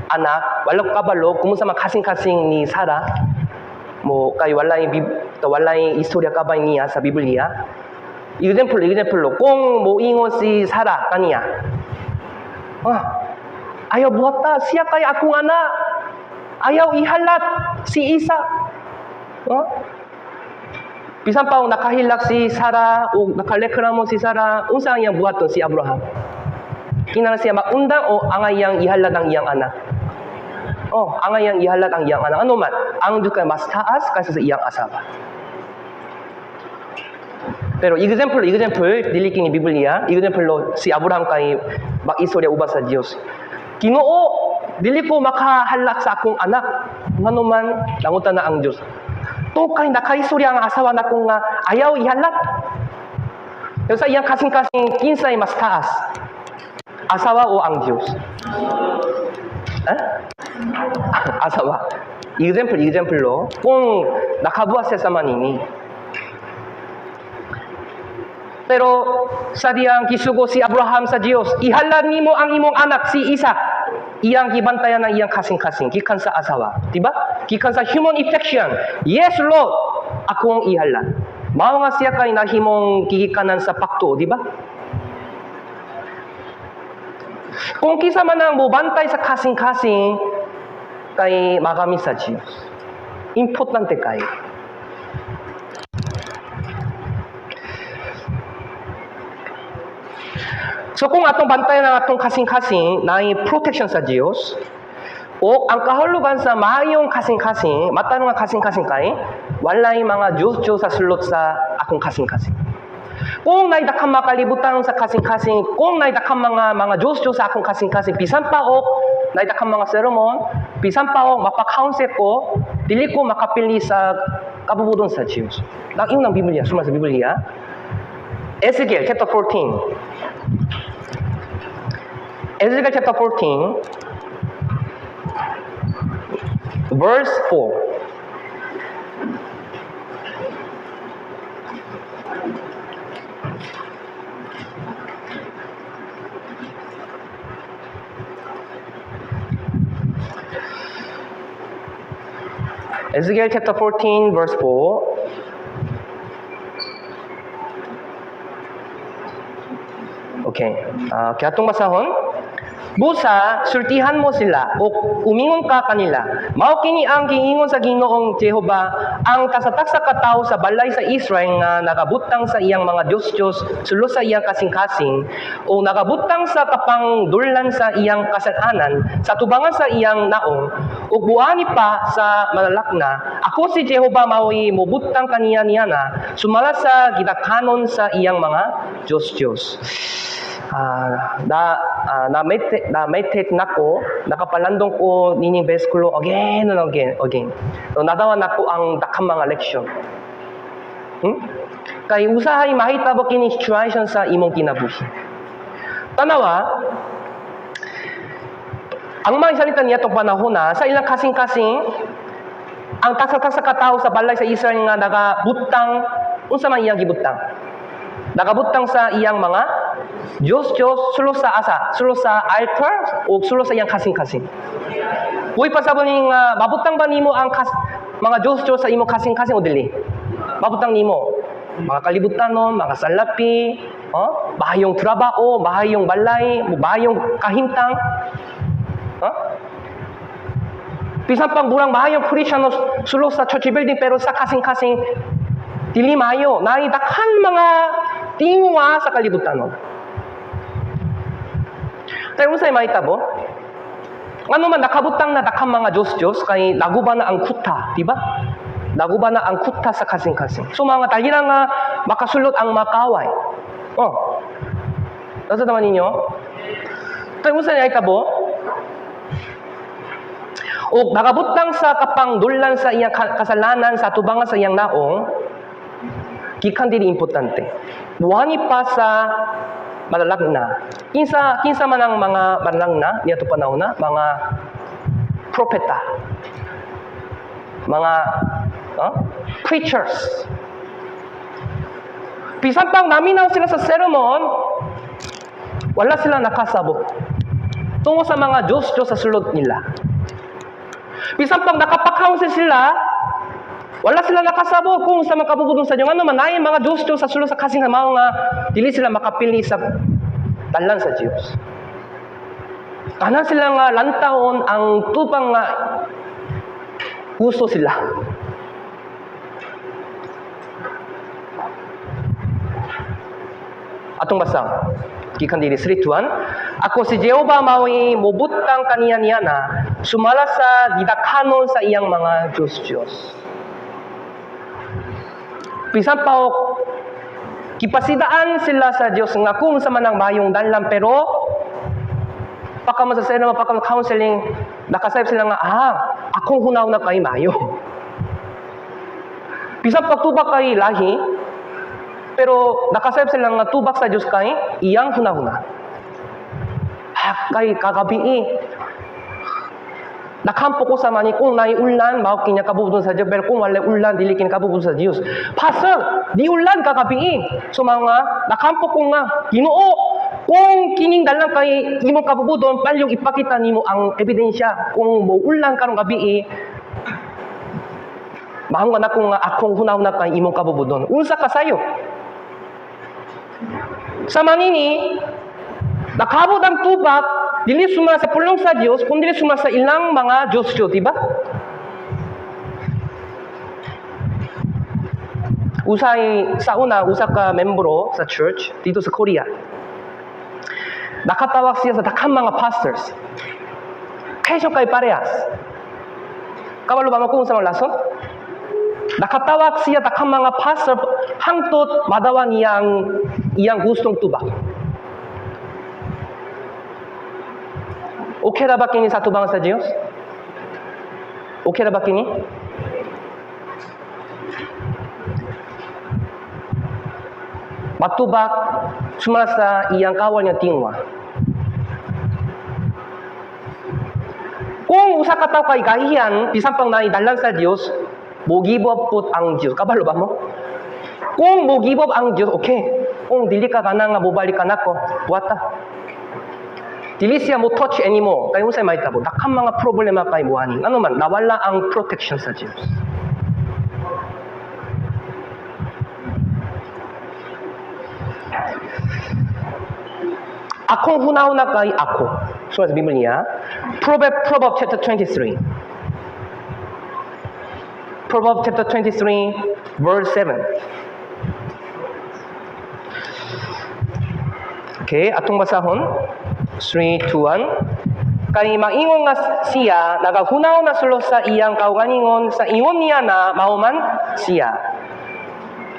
anak, wala ko kabalo kung sa makasing-kasing ni Sarah. Mo kay walay to walay istorya kabay niya sa Biblia. Example, kung moingon si Sarah kaniya. Ah, ayaw buhata, siya kay akong anak. Ayaw ihalat si Isaac. Oh? Bisan pa nakahilak si Sarah o nakaleklamo si Sarah, unsa ang iyang buhaton si Abraham? Kinahanglan siya maundang o angay iyang ihalat ang iyang anak? Oh, angay iyang ihalat ang iyang anak. Ano man, ang Diyos kay mas taas kaysa sa iyang asawa. Pero example, dili kini Biblia, example si Abraham kay mag-istorya uban sa Dios. Ginoo, dili ko makahalak sa akong anak. Ngano man, nangutan na ang Dios. To kay nakaistorya ang asawa nako nga ayaw ihalat. Pero sa iyang kasing-kasing kinsay mas taas? Asawa o ang Dios? Eh? Asawa. Example lo, kung nakabuhat siya sa manini. Pero sa diyang gisugo si Abraham sa Dios, ihalad nimo ang imong anak si Isaac. Iyang gibantayan ang iyang kasing-kasing gikan sa asawa, di ba? Gikan sa human affection. Yes, Lord, akong ihalad. Mao nga siya kay nahimong gigikanan sa pakto, di ba? Kung kinsa man ang mobantay sa kasing-kasing kay magamit sa Diyos. Importante kayo. So kung atong bantayan ang atong kasing-kasing naay protection sa Dios, o ang kahulugan sa maayong kasing-kasing, matanong nga kasing-kasing kay walay mga Diyos-Diyos sa sulot sa akong kasing-kasing. Kung naay daghang makalibutan sa kasing-kasing, kung naay daghang mga Diyos-Diyos sa akong kasing-kasing, bisan pa og naay daghang mga sermon, bisan pa og mapa-counsel ko, dili ko makapili sa kabubuton sa Diyos. Nang ng Biblia, suma sa Biblia, Ezekiel chapter 14. Ezekiel chapter 14, verse 4. Ezekiel chapter 14, verse 4. Okay. Kaya itong basahon. Busa, sultihan mo sila o umingon ka kanila. Mao kini ang giingon sa Ginoong Jehova ang kasatag sa katawo sa balay sa Israel nga nakabutang sa iyang mga Diyos-Diyos sulod sa iyang kasing-kasing o nakabutang sa kapangdullan sa iyang kasalanan sa tubangan sa iyang naong ug buani pa sa malalakna. Ako si Jehova mao'y mobutang kaniya niya na sumala sa gidakanon sa iyang mga Diyos-Diyos. Na meditate nako, nakapalandong ko nining bersikulo again and again, again. So, nadawa nako ang daghang mga leksyon. Kay usahay mahitabo kini situation sa imong kinabuhi. Tanawa, ang mga Israelita niya itong panahon na sa ilang kasing-kasing, ang tasa-tasa katao sa balay sa Israel nga nagabutang, unsa man iyang gibutang? Nagabutang sa iyang mga Diyos Diyos sulod sa asa, sulod sa altar o sulod sa iyang kasing-kasing. Uy, pasabot ni nga mabutang ba nimo ang mga Diyos Diyos sa imong kasing-kasing o dili? Mabutang nimo mga kalibutanon, mga salapi, oh, mahayong trabaho, mahayong balay, mahayong kahimtang. Oh? Bisan pang murang mahayong Kristiyano sulod sa church building, pero sa kasing-kasing dili maayo, naay daghan mga tingwa sa kalibutanon. Pero unsay mahitabo? Ngano man nakabutang na daghang mga Diyos-Diyos, kay naguba na ang kuta, di ba? Naguba na ang kuta sa kasing-kasing. So mga dali nga makasulot ang makaway. Oh. Nasa naman ninyo? Pero unsay mahitabo? O nakabutang sa kapangdulan sa iyang kasalanan sa tubangan sa iyang naong, gikan dili importante. Muani pa sa malalagna. Kinsa man ang mga malalagna niya to panahon na mga propeta. Mga preachers. Bisan pang naminaw sila sa sermon, wala sila nakasabot tungo sa mga Diyos-Diyos sa sulod nila. Bisan pang nakapakounsel sila, wala sila nakasabot kung sa mga kabubutong sa Diyos. Ano man, naay mga Diyos-Diyos sa sulod sa kasing mao nga dili sila makapili sa dalan sa Diyos. Tanan sila nga lantawon ang tupang nga gusto sila. Atong basa. Gikan diri 3, 2, 1. Ako si Jehova mao'y mobutang kaniya niya na sumala sa gidakhanon sa iyang mga Diyos-Diyos. Bisan pa og gipasidaan sila sa Dios nga kung sa manang mayong dalan, pero pagka man sa sermon, pagka counseling, nakasayop sila nga, akong hunaw na kay mayo. Bisan pagtubak kay lahi, pero nakasayop sila nga tubak sa Dios kay iyang hunahuna. Kay kagabi eh. Nakampo ko sa mani kung naiulan, mao kini kabubuton sa Dios, pero kung walay ulan, dili kini kabubuton sa Dios. Pastor, di ulan kagabi eh. So mga nakampo ko nga, Ginoo, kung kining dalang kay imong kabubuton, palyong ipakita nimo ang ebidensya. Kung moulan karong gabi eh, mahangwan ako nga akong hunahuna kay imong kabubuton. Unsa ka sayo? Sa manini, nakabot ang tubak, dili suma sa pulong sa Dios, kundi suma sa ilang mga Diyos-Diyos, di ba? Usay sa una, usa ka membro sa church dito sa Korea. Nakatawag siya sa daghang mga pastors. Kesyo kay parehas. Kabalo ba mo kung sa mga lason? Nakatawag siya daghang mga pastor hangtod madawa niyang iyang gustong tubak. Okay ra ba kini sa tubang sa Dios? Okay ra ba kini? Matubak sumala sa iyang kawal nga tingwa. Kung usa ka tawo kay gahiyan, bisan pang naidalan sa Dios, mo-give up pud ang Dios. Kabalo ba mo? Kung mo-give up ang Dios, okay. Kung dili ka kana nga mobalik ka nako, buhata. Dili siya mo touch anymore. Kay unsay mahitabo? Daghang mga problema kay muani. Ano man, nawala ang protection sa Dios. Akong hunahuna kay ako. So sa Biblia, Proverb chapter 23. Proverb chapter 23, verse 7. Okay, atong basahon. 3, 2, 1. Kay maingon nga siya, nagahunaw na sulod sa iyang kaugalingon, sa ingon niya na mao man siya.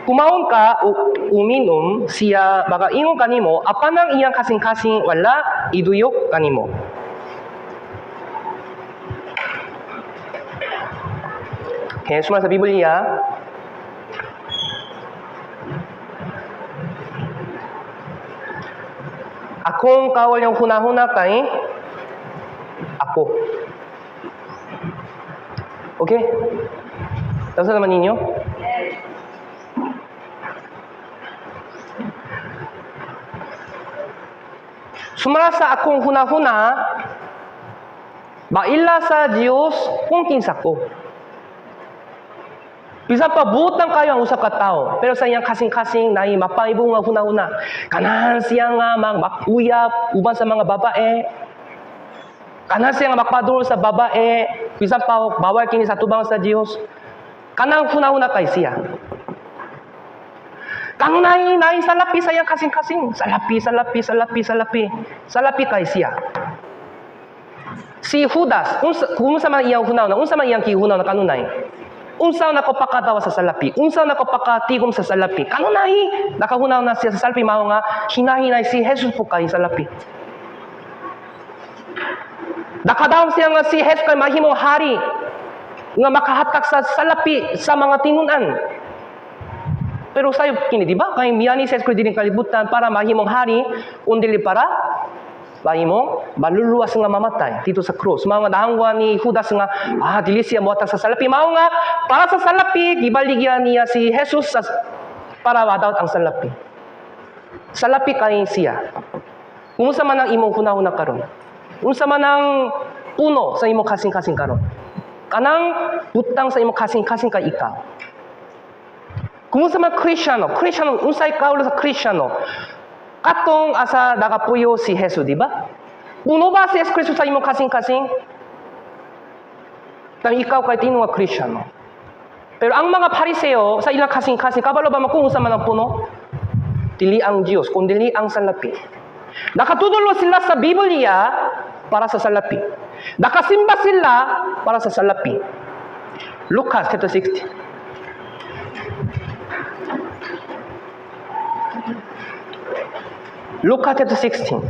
Kumaon ka o uminom, siya makaingon kanimo, apan ang iyang kasing-kasing wala iduyok kanimo. Okay, sumala sa Biblia, akong kawal yung hunahuna kay ako. Okay? Tapos naman ninyo? Sumala sa akong hunahuna, maila sa Dios kung kinsa ko. Bisan pa butang kayo ang usa ka tawo, pero sa iyang kasing-kasing naay mapaibong nga hunahuna. Ganahan siya nga makuyap uban sa mga babae. Ganahan siya nga makpadulong sa babae, bisan pa bawal kini sa tubang sa Dios. Kanang hunahuna kay siya. Kanunay naay salapi sa iyang kasing-kasing, salapi, salapi, salapi, salapi, salapi kay siya. Si Judas, unsa man iyang hunahuna, unsa man iyang gihunahuna kanunay? Unsa na ko pakadawa sa salapi? Unsa na ko pakatigom sa salapi? Kanunay nakahunahuna siya sa salapi, mao nga hinahinay si Jesus po kay salapi. Nakadawom siya nga si Jesus kay mahimong hari nga makahatak sa salapi sa mga tinunan. Pero sayo kini, di ba? Kay miyani si Jesus dining kalibutan para mahimong hari, undili para mahimong maluluwas nga mamatay dito sa krus. Mao nga nahangwa ni Judas nga dili siya mohatag sa salapi. Mao nga para sa salapi gibaligya niya si Jesus para madawat ang salapi. Salapi kay siya. Unsa man ang imong hunahuna karon? Unsa man ang puno sa imong kasing-kasing karon? Kanang butang sa imong kasing-kasing kay ikaw. Kung unsa man Kristiyano, Kristiyano unsay kaulo sa Kristiyano? Katong asa nagapuyo si Jesus, di ba? Puno ba si Jesus Kristo sa imong kasing-kasing? Tang ikaw kay tinuod nga Kristiyano. Pero ang mga Pariseo sa ilang kasing-kasing, kabalo ba man kung unsa man ang puno? Dili ang Dios, kundili ang salapi. Nakatudlo sila sa Biblia para sa salapi. Nakasimba sila para sa salapi. Lucas chapter 16. Lucas chapter 16.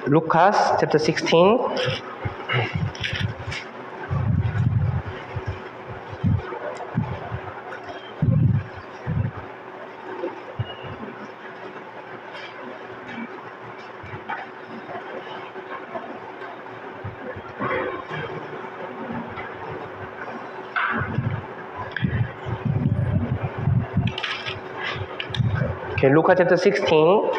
Lucas chapter 16. Okay, Lucas chapter 16.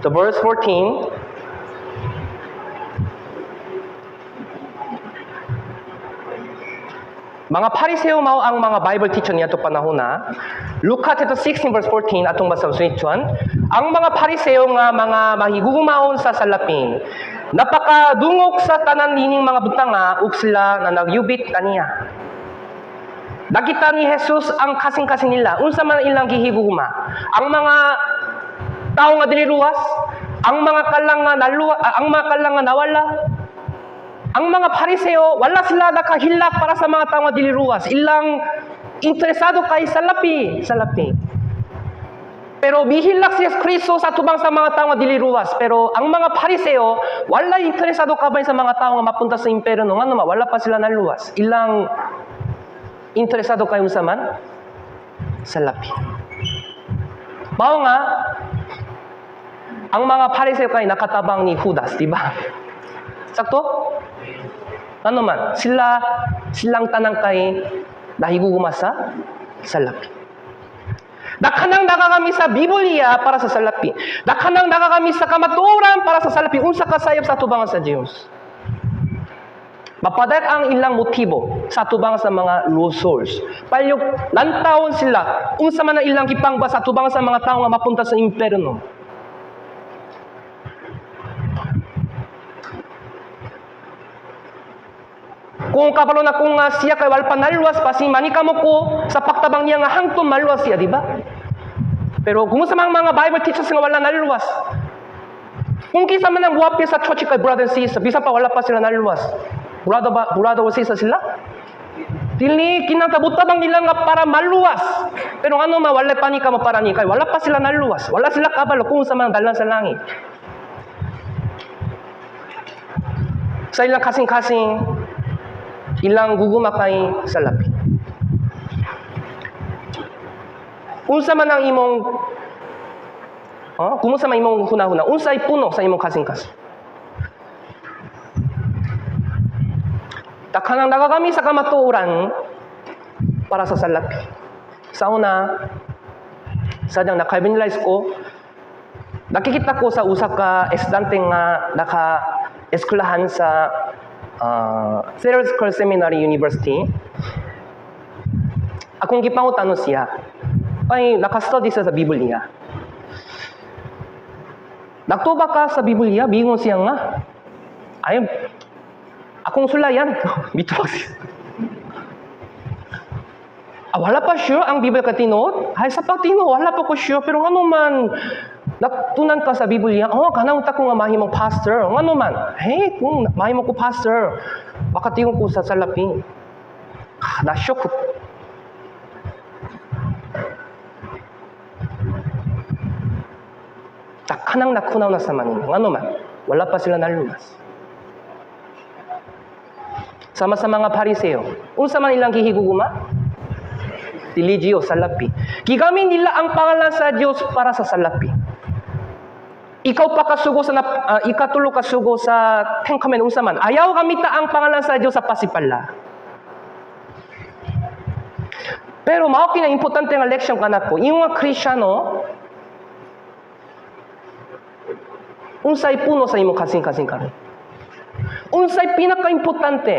The verse 14. Mga Pariseo mao ang mga Bible teacher niya to panahon na. Luka chapter 16 verse 14 atong basahon sa Juan. Ang mga Pariseo nga mga mahigugumaon sa salapin, napakadungog sa tanan nining mga butanga ug sila na nagyubit kaniya. Nakita ni Jesus ang kasing-kasing nila, unsa man ilang gihigugma. Ang mga tao nga dili luwas, ang mga kalang nga naluwa, ang mga kalang nga nawala. Ang mga Pariseo, wala sila nakahilak para sa mga tao nga dili luwas. Ilang interesado kay salapi, salapi. Pero mihilak si Kristo sa tubang sa mga tao nga dili luwas. Pero ang mga Pariseo, wala interesado kabay sa mga tao nga mapunta sa impyerno. Ngano man, wala pa sila naluwas. Ilang interesado kay unsa man? Salapi. Mao nga ang mga Pariseo kay nakatabang ni Judas, di ba? Sakto? Ano man, silang tanang kay nahigugma sa salapi. Dakhanang nakakami sa Biblia para sa salapi. Dakhanang nakakami sa kamatuoran para sa salapi. Unsa ka sayop sa tubangan sa Dios. Mapadayag ang ilang motibo sa tubang sa mga lost souls. Palyog lantawon sila unsa man ang ilang gipangba sa tubang sa mga tawo nga mapunta sa impierno. Kung kabalo na kung nga siya kay wala pa naluwas pa si manikamo ko sa pagtabang niya nga hangtod maluwas siya, di ba? Pero kung sa mga Bible teachers nga wala naluwas, kung kinsa man ang muapil sa church kay brother and sister, bisan pa wala pa sila naluwas. Brother ba, brother o sister sila? Dili kinakabutabang nila nga para maluwas. Pero ano man wala pa ni ka para ni kay wala pa sila naluwas. Wala sila kabalo kung sa mga dalan sa langit. Sa ilang kasing-kasing, ilang guguma kay salapi. Unsa man ang imong oh, kumusta man imong hunahuna? Unsay puno sa imong kasing-kasing? Dakhanang nagagami sa kamatuoran para sa salapi. Sa una, sadyang naka-evangelize ko, nakikita ko sa usa ka estudyante nga naka-eskwelahan sa Theological Seminary University. Akong gipangutano siya, ay naka-study siya sa Biblia. Nagtuba ka sa Biblia? Bingon siya nga. Ay, akong sulayan. Mituwag siya. Ah, wala pa sure ang Biblia ka tinuod? Ay, sa pagtinuod, wala pa ko sure. Pero ano man, nagtunan ka sa Biblia, oh, kanang ta ko nga mahimong pastor. Ano man, hey, kung mahimo ko pastor, baka tingog ko sa salapi. Ah, na-shock ko. Kanang nakunaw na sa maninyo. Ano man, wala pa sila naluwas. Sama sa mga Pariseo, unsa man ilang gihiguguma? Religio, salapi. Gigamit nila ang pangalan sa Dios para sa salapi. Ikaw pa kasugo sa ikatulo kasugo sa Ten Commandments, unsa man? Ayaw gamita ang pangalan sa Dios sa pasipala. Pero mao kina importante nga leksyon kanako. Ingon nga Kristiyano, unsay puno sa imong kasing-kasing karon? Unsay pinaka-importante?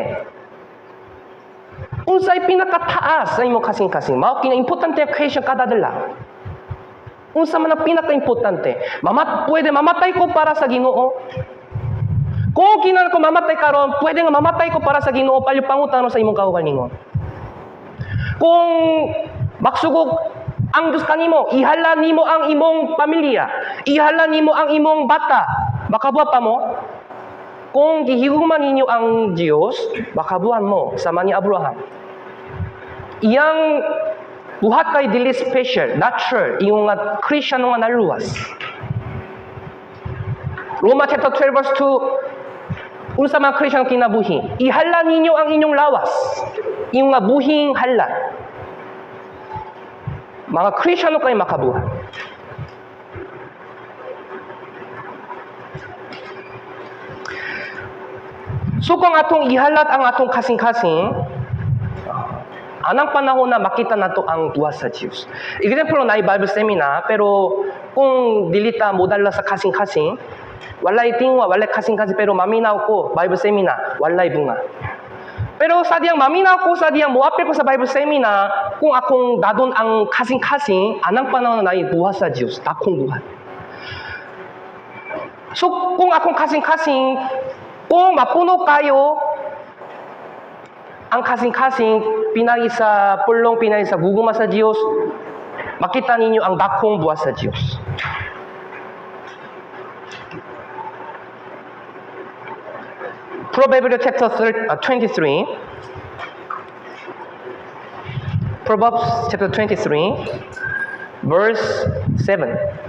Unsay pinakataas sa imong kasing-kasing? Mao kina importante ang question kada adlaw. Unsa man ang pinaka-importante? Pwede mamatay ko para sa Ginoo. Kung kinahanglan ko mamatay karon, pwede nga mamatay ko para sa Ginoo, palyo pangutano sa imong kaugalingon. Kung magsugog ang Diyos kanimo, ihala nimo ang imong pamilya, ihala nimo ang imong bata, makabuhat pa mo? Kung gihigugma ninyo ang Diyos, makabuhat mo sama ni Abraham. Iyang buhat kay dili special, natural, iyong nga Christian nga naluwas. Roma chapter 12 verse 2, unsa mga Christian kinabuhi? Ihala ninyo ang inyong lawas, iyong nga buhing hala. Mga Kristiyano kay makabuhat. So kung atong ihalat ang atong kasing-kasing, anang panahon na makita nato ang buhat sa Diyos. Example na Bible seminar, pero kung dilita modala sa kasing-kasing, walay tingwa, walay kasing-kasing, pero maminaw ko, Bible seminar, walay bunga. Pero sa diyang maminaw ko, sa diyang moapil ko sa Bible seminar, kung akong dadon ang kasing-kasing, anang panahon na buhat sa Diyos, dakong buhat. So kung akong kasing-kasing, kung mapuno kayo, ang kasing-kasing, pinagi sa pulong, pinagi sa guguma sa Diyos, makita ninyo ang dakong buhat sa Diyos. Proverbs chapter 23. Proverbs chapter 23, verse 7.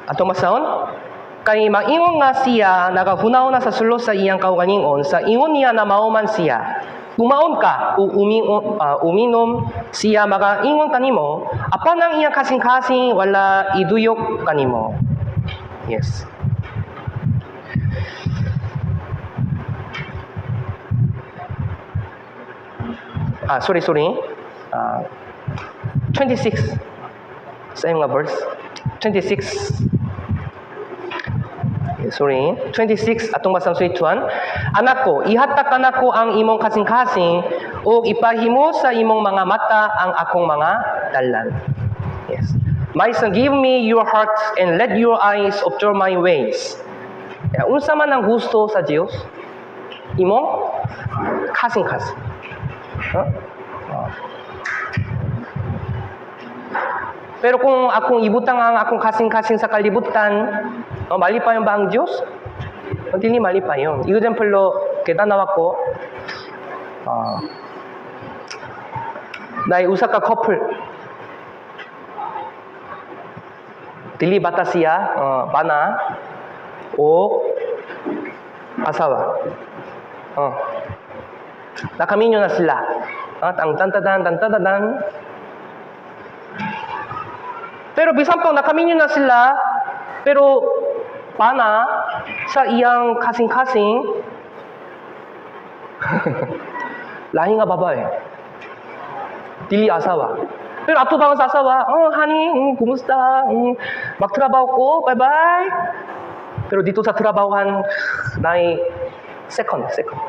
Atong masahon, kay maingon nga siya nagahunaw na sa sulod sa iyang kaugalingon, sa ingon niya na mauman siya. Kumaon ka o uminom siya magaingon kanimo, apan ang iyang kasing-kasing wala iduyok kanimo. Yes. Sorry, sorry. 26 sa nga verse 26. Sorry, 26 atong basang 21. "Anak ko, ihatag kanako ang imong kasing-kasing ug ipahimo sa imong mga mata ang akong mga dalan." Yes. "My son, give me your heart and let your eyes observe my ways." Yeah, unsa man ang gusto sa Dios? Imong kasing-kasing. Huh? Oh. Pero kung akong ibutang ang akong kasing-kasing sa kalibutan, oh, malipayon ba ang Diyos? O, dili malipayon. Example, kita nawako, naay usa ka couple. Dili bata siya, bana, o asawa. Oh. Nakaminyo na sila. Ang tantadan, tantadan. Pero bisan pang nakaminyo na sila, pero bana sa iyang kasing-kasing, lahi nga babae. Dili asawa. Pero atubang sa asawa, "Oh, honey, kumusta? Magtrabaho ko, bye-bye." Pero dito sa trabahohan, naay second, second.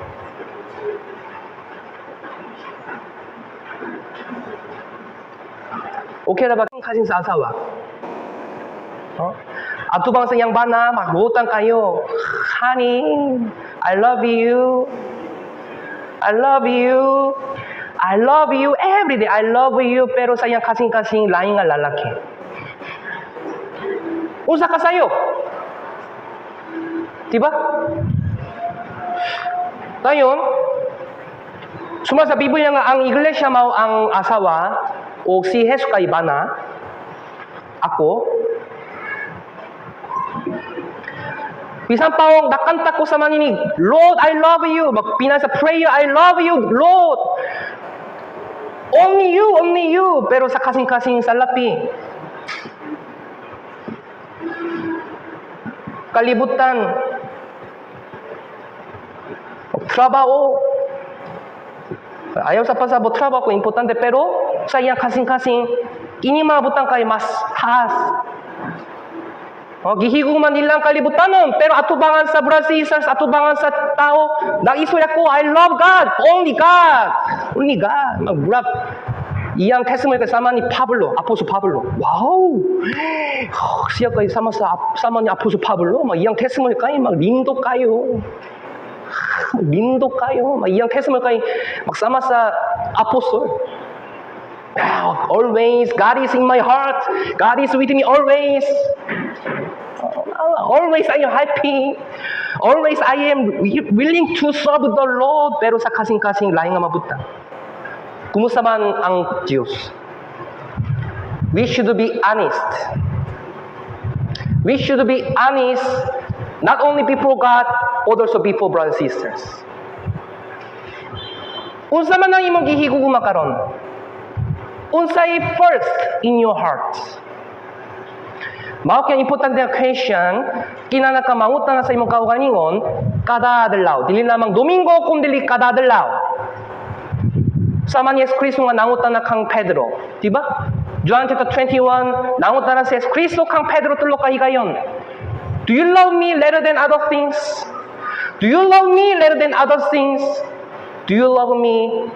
Okay ra ba kasing sa asawa? Oh? Atubang sa iyang bana, magutang kayo. "Honey, I love you. I love you. I love you every day. I love you." Pero sa iyang kasing-kasing laing nga lalaki. Unsa ka sayo? Diba? Ngayon, suma sa Biblia nga ang iglesia mao ang asawa o si Jesus kay bana, ako, bisan pa og nakanta ko sa maninig, "Lord, I love you." Magpina sa prayer, "I love you, Lord. Only you, only you." Pero sa kasing-kasing sa lapi. Kalibutan. Trabaho. Ayaw sa pasabot, trabaho ko importante. Pero sa iyang kasing-kasing, ini mga butang kay mas taas. Oh, gihigugma nilang kalibutanon, pero atubangan sa brothers, atubangan sa tao, naistorya ko, "I love God, only God, only God." Magburak, iyang testimony kasama ni Pablo, Apostle Pablo. Wow! Siya kay sama sa sama ni Apostle Pablo, 막 iyang testimony kay 막 lindo kayo. Lindo kayo. 막 iyang testimony kay magsama sa apostle. "Always, God is in my heart. God is with me always. Always I am happy. Always I am willing to serve the Lord." Pero sa kasing-kasing laing nga mabutang. Kumusta man ang Diyos? We should be honest. We should be honest not only before God, but also before brothers and sisters. Unsa man ang imong gihigugma karon? Unsay first in your heart? Mao kay importante ang question, kinahanglan ka mangutana sa imong kaugalingon kada adlaw. Dili lamang Domingo kun dili kada adlaw. Sama ni Yesu Kristo nga nangutana kang Pedro, di ba? John chapter 21, nangutana si Yesu Kristo kang Pedro tulo ka higayon. "Do you love me rather than other things? Do you love me rather than other things? Do you love me,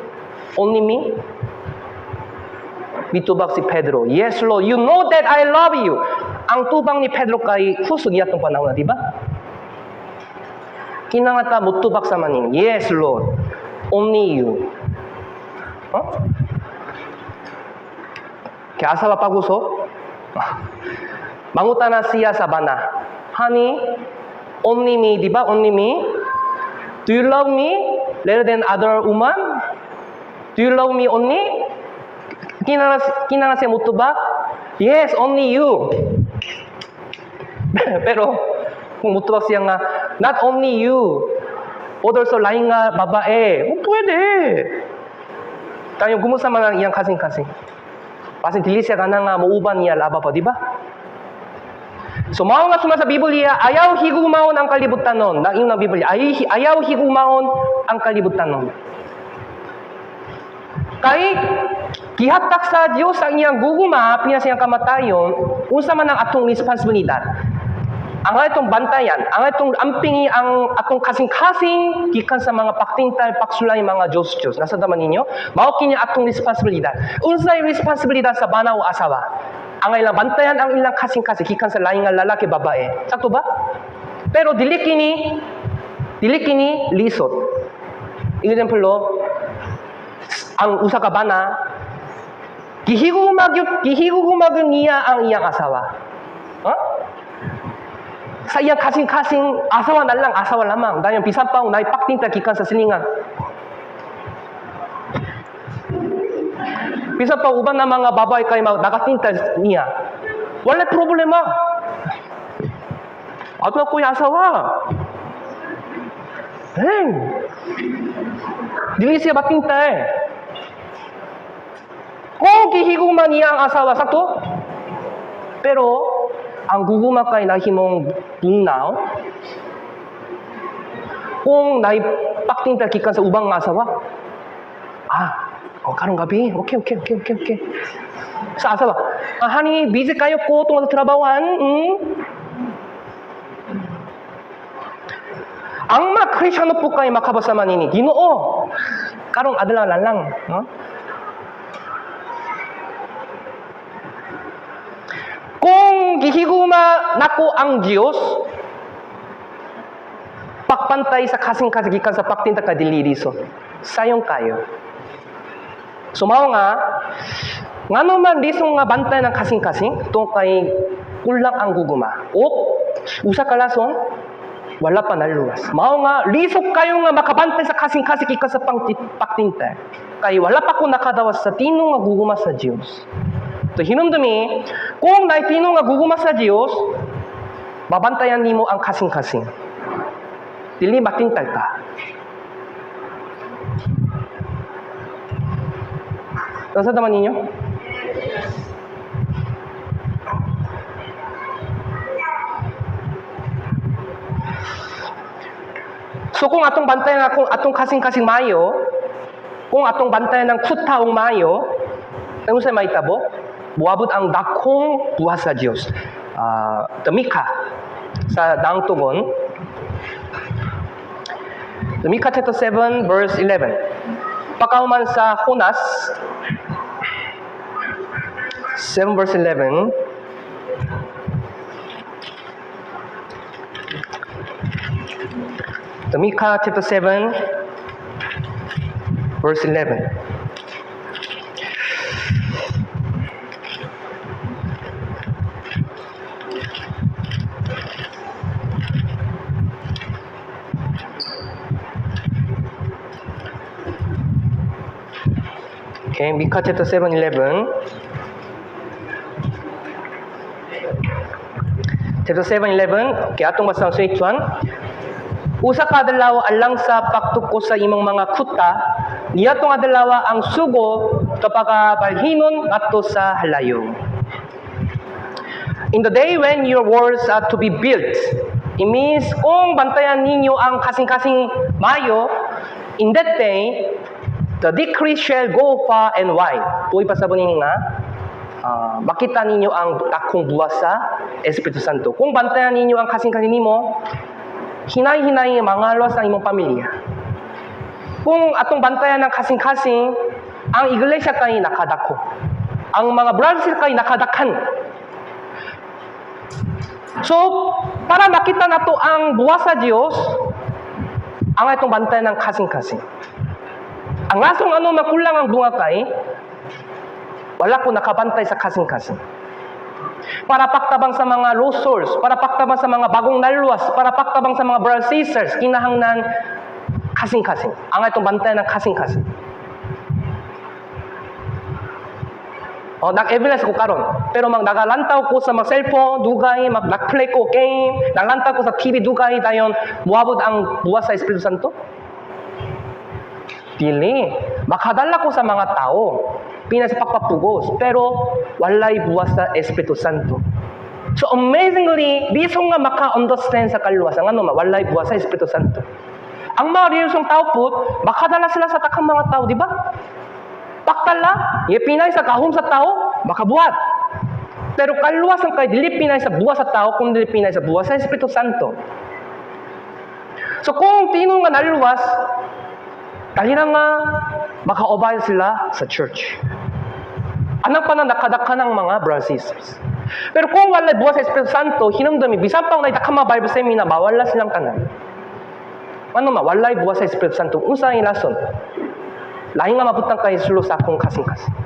only me?" Mitubag si Pedro, "Yes, Lord, you know that I love you." Ang tubang ni Pedro kay kusog iyatong panahon na, di ba? Kinahanglan ta mutubag sa maning, "Yes, Lord, only you." Huh? Kaya asawa paguso, mangutana siya sa bana, "Honey, only me, di ba? Only me? Do you love me rather than other woman? Do you love me only?" Kinahanglan siya mutubag, "Yes, only you." Pero kung mutubag siya nga, "Not only you, others laing nga babae," oh, pwede. Tayo kumusta man ang iyang kasing-kasing. Basin dili siya kana nga muuban niya laba pa, di ba? So mao nga suma sa Biblia, ayaw higugmaon ang kalibutanon. Nang ng Biblia, ay, ayaw higugmaon ang kalibutanon. Kay gihatag sa Dios ang iyang gugma pina sa iyang kamatayon, unsa man ang atong responsibilidad? Ang atong bantayan, ang atong ampingi ang atong kasing-kasing gikan sa mga paktintal, paksulay, mga Diyos-Diyos. Nasa taman ninyo? Mao kini atong responsibilidad. Unsay responsibilidad sa bana o asawa? Ang ilang bantayan ang ilang kasing-kasing gikan sa laing nga lalaki, babae. Sakto ba? Pero dili kini lisod. Example, ang usa ka bana gihigugma gyud niya ang iyang asawa. Huh? Sa iyang kasing-kasing, asawa na lang, asawa lamang. Dayon bisan pa naay paktintal gikan sa silingan. Bisan pa uban na mga babae kay mga nagatintal niya. Wala problema. Ato ako yung asawa. Hey. Dili siya matintal. Kung gihigugma niya ang asawa, sakto? Pero ang gugma kay nahimong bugnaw kung naipaktintal gikan sa ubang asawa. Ah, oh, karong gabi. Okay. Sa asawa, "Ah, honey, busy kayo ko tungod sa trabahoan." Ang mga Kristiyano po kay makabasa man ini. Ginoo, karong adlaw lang lang. No? Kung gihigugma nako ang Dios, pagpantay sa kasing-kasing gikan sa pagtintal kay dili lisod. Sayon kayo. So mao nga, ngano man lisod nga bantay ng kasing-kasing, tungod kay kulang ang gugma. O usa ka rason, wala pa naluwas. Mao nga lisod kayo nga makabantay sa kasing-kasing gikan sa pagtintal. Kay wala pa ko nakadawas sa tinuod nga gugma sa Dios. So hinumdumi, kung naay tinuod nga gugma sa Dios, mabantayan nimo ang kasing-kasing. Dili matintal ka. Nasa naman ninyo? So kung atong bantayan akong atong kasing-kasing mayo, kung atong bantayan ng kutaong mayo, ano sa mahitabo? Muabot ang dakong buhat sa Dios. The Mika sa daang tugon. The Mika chapter 7 verse 11. Pagkahuman sa Jonas 7 verse 11. The Mika chapter 7 verse 11. Okay, Mika chapter 7, 11. Chapter 7, 11. Okay, atong basahon sa 1. Usa ka adlaw alang sa pagtukos sa imong mga kuta, niadtong adlaw ang sugo pagabalhinon ngadto sa halayo. In the day when your walls are to be built, it means kung bantayan ninyo ang kasing-kasing mayo, in that day, the decree shall go far and wide. Tuloy pa sa ninyo nga, makita ninyo ang dakong buhat sa Espiritu Santo. Kung bantayan ninyo ang kasing-kasing nimo, hinay-hinay mangalos ang imong pamilya. Kung atong bantayan ng kasing-kasing, ang iglesia kay nakadako. Ang mga brothers kay nakadakhan. So, para makita nato ang buhat sa Dios, ang itong bantayan ng kasing-kasing. Ang asong ano makulang ang bunga kay, wala ko nakabantay sa kasing-kasing. Para pagtabang sa mga lost souls, para pagtabang sa mga bagong naluwas, para pagtabang sa mga brothers sisters, kinahanglan kasing-kasing. Ang itong bantayan ng kasing-kasing. Oh, nag-evidence ko karon. Pero mag nagalantaw ko sa mga cellphone, dugay, mag nag-play ko game, naglantaw ko sa TV dugay, dayon muabot ang buhat sa Espiritu Santo? Dili. Makadala ko sa mga tao. Pina sa pagpapugos. Pero walay buhat sa Espiritu Santo. So amazingly, lisod nga maka-understand sa kaluwasan. Ano ma? Walay buhat sa Espiritu Santo. Ang mga relihiyosong tao po, makadala sila sa daghang mga tao, di ba? Pak Akala, ye pinay sa gahom sa tao, makabuhat. Pero kaluwasan kay dili pinay sa buhat sa tao, kun dili pinay sa buhat sa Espiritu Santo. So kung tinuod nga naluwas, dali na nga makaobay sila sa church. Anang pa na nakadaka ng mga brothers and sisters. Pero kung wala buhat sa Espiritu Santo, hinumdumi, bisan pa na mga Bible seminar, mawala silang tanan. Ano ma, walay buhat sa Espiritu Santo. Unsa ang rason? Lain nga mabutang kay sulo sa akong kasing-kasing.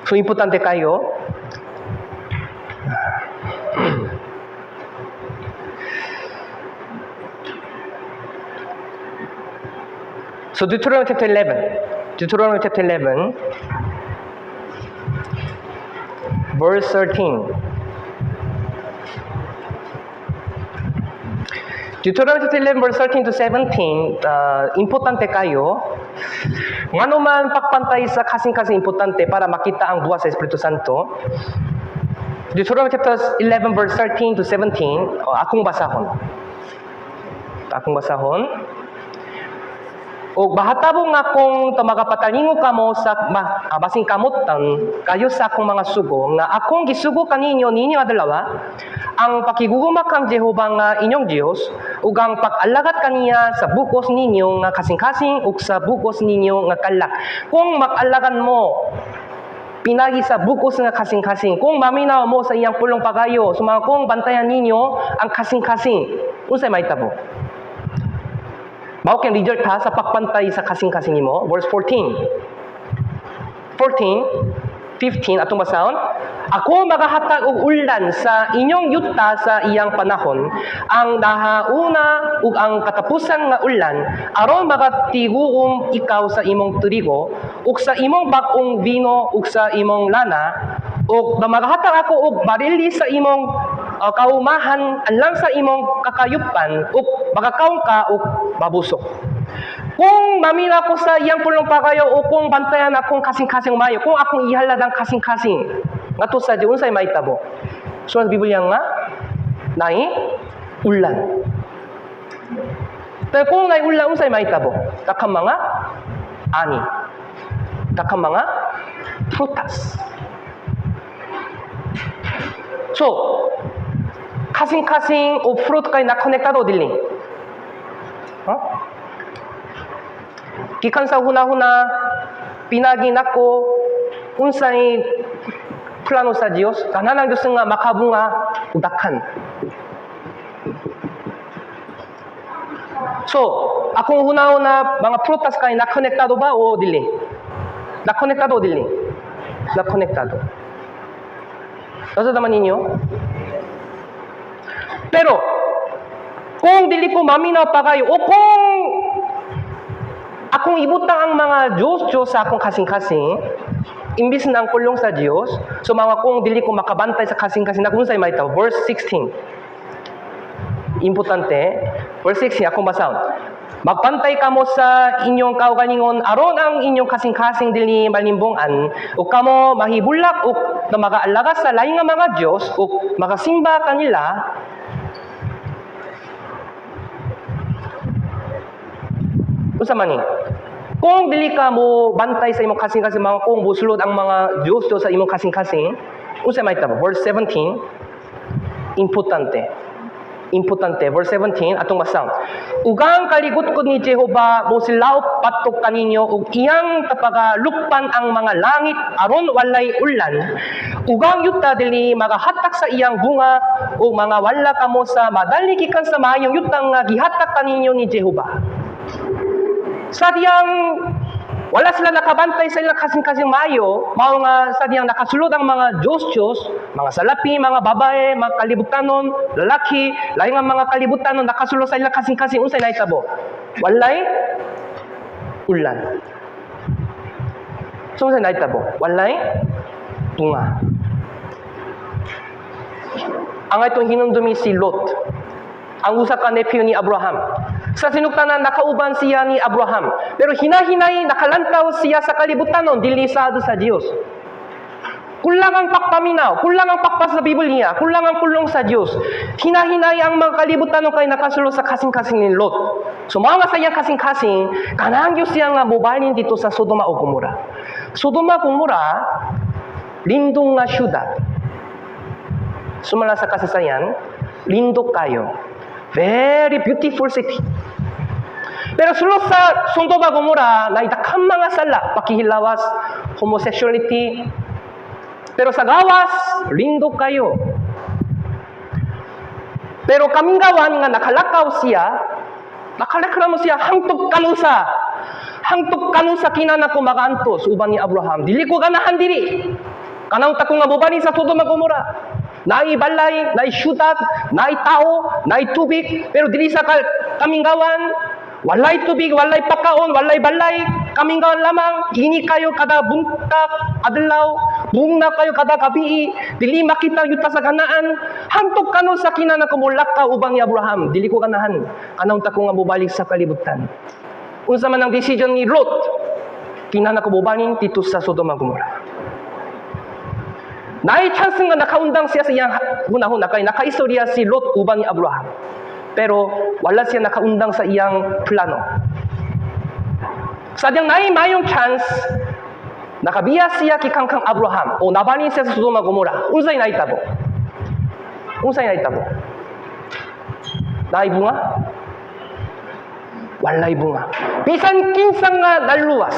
So, importante kayo. So, Deuteronomy chapter 11. Deuteronomy chapter 11, verse 13. Deuteronomy chapter 11, verse 13 to 17, importante kayo. Ngano man pagpantay sa kasing-kasing importante para makita ang buhat sa Espiritu Santo. Deuteronomy chapter 11, verse 13 to 17, oh, akong basahon. Akong basahon. O mahatabo nga kung magapatalingo kamo sa basin kamutan kayo sa akong mga sugo nga akong gisugo kaninyo ninyo adlaw ang pakigugma kang Jehova nga inyong Dios ug ang pag-alagat kaniya sa bugos ninyo nga kasing-kasing ug sa bugos ninyo nga kalag. Kung mag-alagan mo pinagi sa bugos nga kasing-kasing, kung maminaw mo sa iyang pulong pagayo, sumang kung bantayan ninyo ang kasing-kasing, unsay mahitabo? Mao kay resulta sa pagpantay sa kasing-kasing nimo. Verse 14. 14, 15 atong basahon. Ako magahatag og ulan sa inyong yuta sa iyang panahon, ang nahauna ug ang katapusan nga ulan, aron makatiguom ikaw sa imong trigo ug sa imong bag-ong bino ug sa imong lana, ug magahatag ako og barili sa imong kaumahan alang sa imong kakayupan, ug makakaon ka ug mabusog. Kung mamina ko sa iyang pulong pagayo o kung bantayan akong kasing-kasing mayo, kung akong ihalad ang kasing-kasing, ngadto sa Dios, unsay mahitabo? So sa Biblia nga naay ulan. Pero kung naay ulan, unsay mahitabo? Daghang mga ani. Daghang mga prutas. So, kasing-kasing o fruit kay nakonektado dili? Oh? Gikan sa huna-huna, pinagi nako unsay plano sa Dios, tanan ang Dios nga makabunga ug daghan. So, akong huna-huna mga prutas kay nakonektado ba o dili? Nakonektado o dili? Nakonektado. Nasa naman ninyo? Pero, kung dili ko maminaw pa kayo, o kung akong ibutang ang mga Diyos-Diyos sa akong kasing-kasing, imbis na ang pulong sa Diyos, so mga kung dili ko makabantay sa kasing-kasing, na kung sa'y mahitabo. Verse 16. Importante. Verse 16, akong basahon. Magpantay kamo sa inyong kaugalingon aron ang inyong kasing-kasing dili malimbongan ug kamo mahibulak ug na magaalaga sa laing nga mga Dios ug makasimba kanila. Unsa man ni? Kung dili ka mo bantay sa imong kasing-kasing, mga kung busulod ang mga Dios Dios sa imong kasing-kasing, unsa may tabo? Verse 17, importante. Importante. Verse 17, atong basahon. Ug ang kaligutkod ni Jehova mosilaop batok kaninyo ug iyang tapagalukpan ang mga langit aron walay ulan. Ug ang yuta dili magahatak sa iyang bunga ug mga wala kamo sa madali gikan sa maayong yuta nga gihatak kaninyo ni Jehova. Sa diyang wala sila nakabantay sa ilang kasing-kasing mayo, mao nga sa diyang nakasulod ang mga Diyos-Diyos, mga salapi, mga babae, mga kalibutanon, lalaki, lahi nga mga kalibutanon nakasulod sa ilang kasing-kasing, unsay nahitabo? Walay ulan. So unsay nahitabo? Walay bunga. Ang itong hinumdumi si Lot, ang usa ka nephew ni Abraham. Sa sinugtanan, nakauban siya ni Abraham. Pero hinahinay, nakalantaw siya sa kalibutanon, dili saad sa Dios. Kulang ang pagpaminaw, kulang ang pagbasa sa Biblia, kulang ang pulong sa Diyos. Hinahinay ang mga kalibutan kay nakasulod sa kasing-kasing ni Lot. So mga sa iyang kasing-kasing, kanang Diyos siya nga mobalin dito sa Sodoma o Gomora. Sodoma, Gomora, lindong nga syudad. Sumala sa kasaysayan, lindog kayo. Very beautiful city. Pero sulod sa Sodoma, Gomora, na daghang mga sala, pakihilawas, homosexuality. Pero sa gawas, lindog kayo. Pero kamingawan nga nakalakaw siya, nakareklamo siya, hangtod kanusa. Hangtod kanusa kinana ko makaantos uban ni Abraham. Dili ko ganahan diri. Kanang ta ko nga mobalin sa Sodoma, Gomora. Naay balay, naay syudad, naay tao, naay tubig, pero dili sa kaminggawan, walay tubig, walay pagkaon, walay balay, kaminggawan lamang, ini kayo kada buntag, adlaw, bugnaw kayo kada gabi, dili makita yuta sa Kanaan, hangtod kanusa kinana ko molakaw uban ni Abraham, dili ko ganahan, kanang ta ko nga mobalik sa kalibutan. Unsa man ang decision ni Lot, kinana ko mobalin dito sa Sodoma, Gomora. Naay chance nga nakaundang siya sa iyang hunahuna kay nakaistorya si Lot uban ni Abraham. Pero wala siya nakaundang sa iyang plano. Sadyang naay mayong chance, nakabiya siya gikan kang Abraham o nabalin siya sa Sodoma, Gomora. Unsay nahitabo? Unsay nahitabo? Naay bunga? Walay bunga. Bisan kinsa nga naluwas.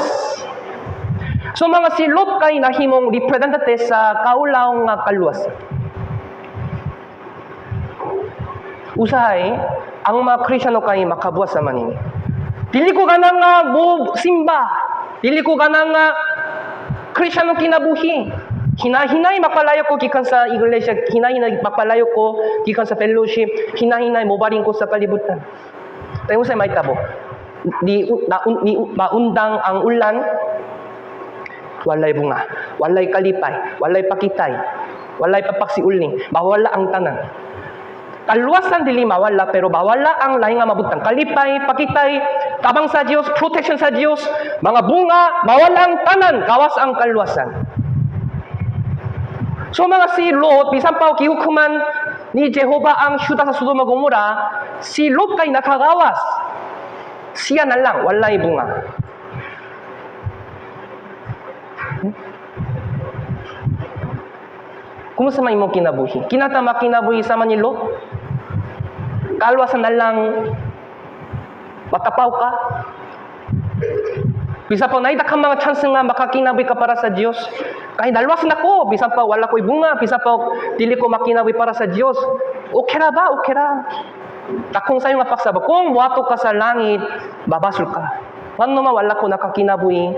So mga si Lot kay nahimong representative sa kaulaw nga kaluwas. Usahay, ang mga Kristyano kay makabuhat sa manini. Dili ko ganang nga mo simba. Dili ko ganang nga Kristyano kinabuhi. Hinahinay mapalayo ko gikan sa iglesia, hinahinay mapalayo ko gikan sa fellowship, hinahinay mobalin ko sa kalibutan. Tayo sa mahitabo. Ni, na, ni, maundang ang ulan, walay bunga, walay kalipay, walay pakitay, walay papagsiuling, mawala ang tanan. Kaluwasan dili mawala pero mawala ang lahi nga mabutang. Kalipay, pakitay, tabang sa Dios, protection sa Dios, mga bunga, mawala ang tanan, gawas ang kaluwasan. So mga si Lot, bisan pa gihukuman ni Jehova ang syudad sa Sodoma, Gomora, si Lot kay nakagawas. Siya na lang, walay bunga. Kumusta man imong kinabuhi? Kinata makinabuhi sama ni Lot? Kalwasan na lang, matapaw ka. Bisa pa naay daghang mga chance nga makakinabuhi ka para sa Dios. Kahit naluwas na ko, bisan pa wala ko'y bunga, bisan pa dili ko makinabuhi para sa Dios. Okay ra ba? Okay ra. Dakong sayo nga pagsaba, kung muadto ka sa langit, mabasol ka. Ngano man wala ko nakakinabuhi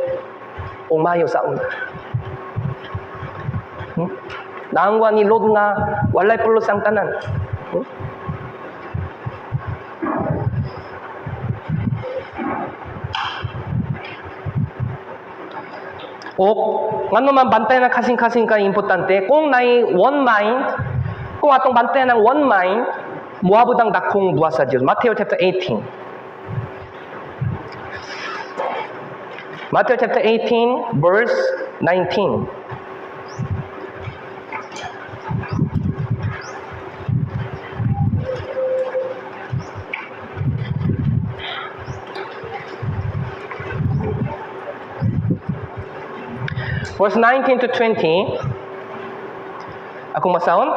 o mayo sa una. Naangwa ni Lot nga walay pulos ang tanan. O ngano man bantayan ang kasing-kasing kay importante, kung naay one mind, kung atong bantayan ang one mind, moabot ang dakong buhat sa Dios. Matthew chapter 18. Matthew chapter 18 verse 19. Verse 19 to 20. Akong basahon.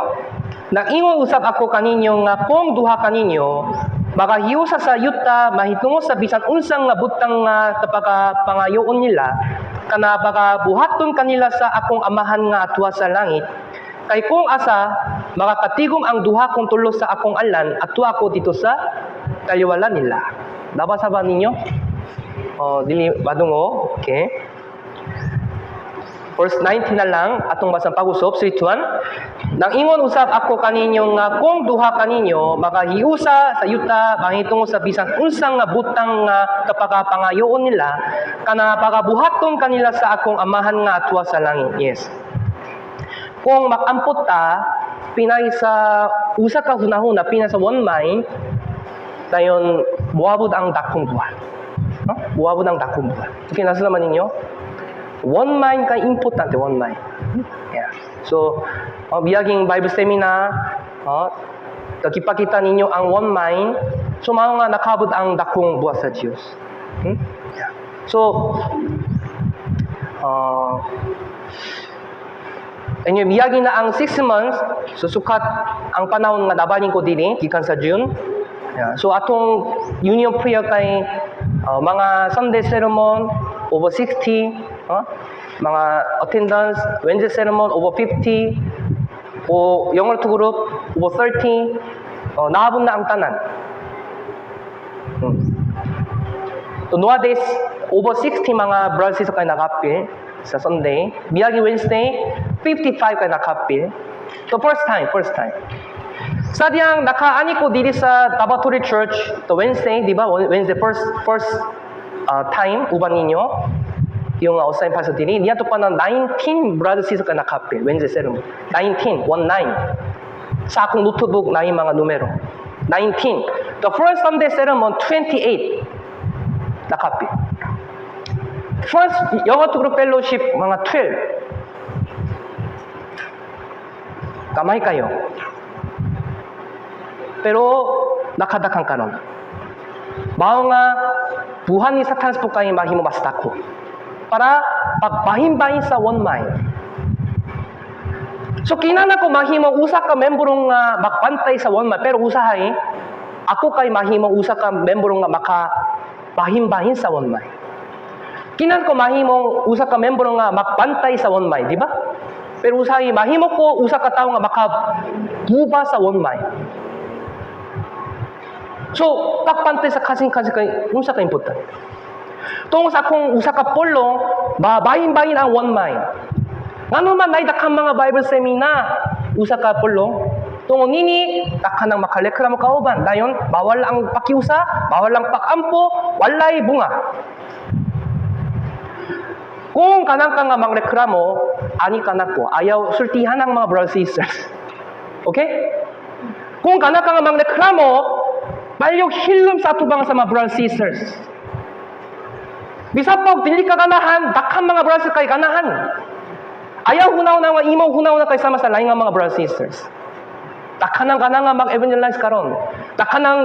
Nag-ingon usab ako kaninyo nga kung duha kaninyo makahiusa sa yuta mahitungod sa bisan unsang nga butang nga pagapangayoon nila kana buhaton kanila sa akong amahan nga atua sa langit. Kay kung asa makakatigom ang duha kung tulo sa akong alan, atua ako dito sa taliwala nila. Nabasa ba ninyo? Oh, dili madungo. Okay. Verse 19 na lang atong basang pag-usop, 3, 2, 1. Nang ingon usab ako kaninyo nga kung duha kaninyo makahiusa sa yuta mahitungod sa bisan unsang nga butang nga kapakapangayoon nila kana pagabuhaton kanila sa akong amahan nga atua sa langit. Yes. Kung makampot ta pinay sa usa ka hunahuna, pinay sa one mind, dayon moabot ang dakong buhat. No? Moabot ang dakong buhat. Okay, nasa naman ninyo? One mind kay importante, one mind. Yeah. So, miaging Bible seminar, gipakita ninyo ang one mind. So, mao nga nakaabot ang dakong buhat sa Diyos. Yeah. So, anyway, miagi na ang 6 months, so sukat ang panahon nga nabalhin ko diri, gikan sa June. Yeah. So atong union prayer kay mga Sunday sermon over 60, mga attendance, Wednesday sermon over 50, o young adult group over 30, naabot na ang tanan. So nowadays, over 60 mga brothers kay nakapil sa Sunday. Miagi Wednesday, 55 kay nakapil. So first time, first time. Sa diyang nakaani ko diri sa Davao Church the Wednesday, di ba? Wednesday first time uban ninyo yung assign pastor diri. Niya to pa ng 19 brothers sisters ka nakapil Wednesday sermon. 19, 19. Sa akong notebook na yung mga numero. 19. The first Sunday sermon, 28 nakapil. First young adult group fellowship, mga 12. Gamay kayo. Pero nakadaghan karon. Mao nga buhat ni Satanas po kay mahimo mas dako. Para pagbahin-bahin sa one mind. So kinahanglan ko mahimo usa ka membro nga magbantay sa one mind, pero usahay ako kay mahimo usa ka membro nga maka bahin-bahin sa one mind. Kinahanglan ko mahimong usa ka membro nga magbantay sa one mind, di ba? Pero usahay mahimo ko usa ka tawo nga makaguba sa one mind. So, pagbantay sa kasing-kasing kay unsa ka importante. Tungod sa akong usa ka pulong, mabahin-bahin ang one mind. Ngano man naay daghang mga Bible seminar, usa ka pulong, tungod nini daghan ang makareklamo kauban. Dayon mawala ang pakiusa, mawala ang pagampo, walay bunga. Kung kanang ka nga mangreklamo, ani ka nako, ayaw sultihan ang mga brothers and sisters. Okay? Kung kanang ka nga mangreklamo, balyog hilom sa atubang sa mga brothers and sisters. Bisan pa og dili ka ganahan, daghan mga brothers kay ganahan. Ayaw hunaw na nga imo hunaw na kay sama sa laing nga mga brothers and sisters. Daghan ang gana nga mag-evangelize karon. Daghan ang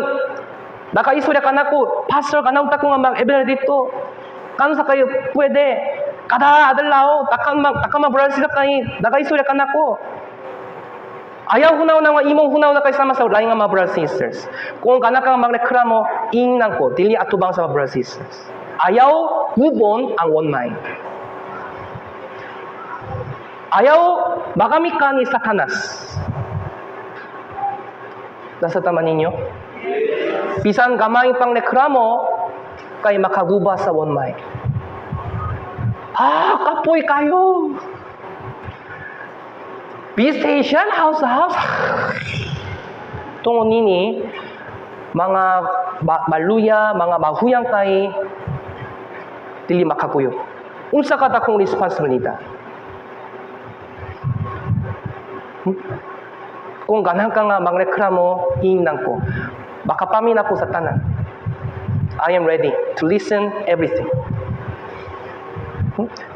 nakaistorya ka nako, "Pastor, kanang ta ko nga mag-evangelize dito. Kano sa kayo pwede?" Kada adlaw, daghan mga brothers and sisters kay nakaistorya ka nako. Ayaw hunaw na nga imong hunaw na kay sama sa laing nga mga brothers and sisters. Kung kana ka magreklamo, ingnan ko, dili atubang sa mga brothers and sisters. Ayaw gubon ang one mind. Ayaw magamit ka ni Satanas. Nasa tama ninyo? Bisan gamay pang reklamo, kay makaguba sa one mind. Ah, kapoy kayo. Visitation, house to house. Tungod nini, mga maluya, mga mahuyang kay dili makakuyo. Unsa ka dakong responsibilidad? Kung ganahan ka nga mangreklamo, ingnan ko. Makapamin ako sa tanan. I am ready to listen everything.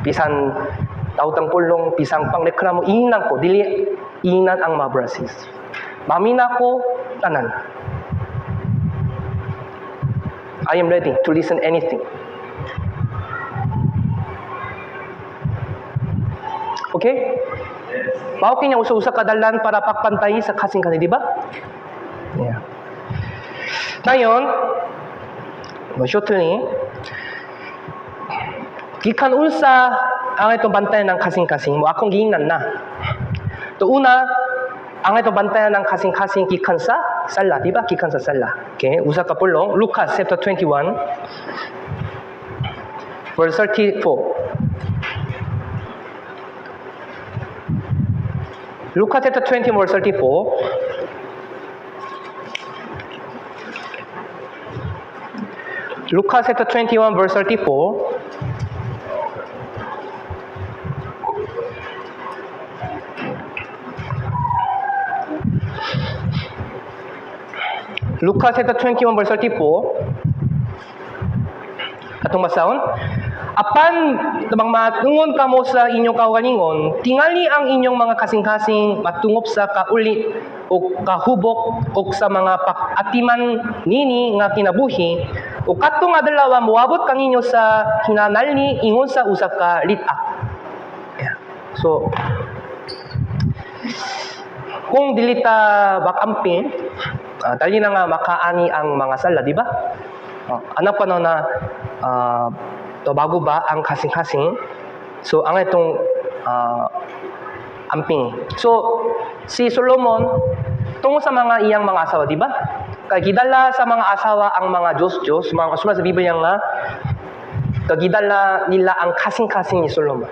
Bisan daotang pulong, bisang pangreklamo, ingnan ko, dili ingnan ang mga brothers. Mamina ko tanan. I am ready to listen anything. Okay? Mao kini usa-usa kadalan para pagbantay sa kasing-kasing, di ba? Yeah. Ngayon, shortly, gikan unsa ang itong bantayan ng kasing-kasing mo, akong giingnan na. To una, ang itong bantayan ng kasing-kasing gikan sa sala, di ba? Gikan sa sala. Okay, usa ka pulong, Lucas chapter 21, verse 34. Lucas chapter 20, verse 34. Lucas chapter 21, verse 34. Lucas chapter 21, verse 34. Atong basahon. Apan tabang matungon kamo sa inyong kaugalingon, tingali ang inyong mga kasing-kasing matungop sa kaulit o kahubok o sa mga pag-atiman nini nga kinabuhi o katong adlaw moabot kaninyo sa hinanalni ingon sa usa ka lit-ak. Yeah. So kung dili ta bakamping, dali na nga makaani ang mga sala, di ba? Anak pa no na to bago ba ang kasing-kasing? So ang itong amping. So si Solomon tungo sa mga iyang mga asawa, di ba? Kay gidala sa mga asawa ang mga Diyos-Diyos, mga kasulat sa Biblia nga kagidala nila ang kasing-kasing ni Solomon.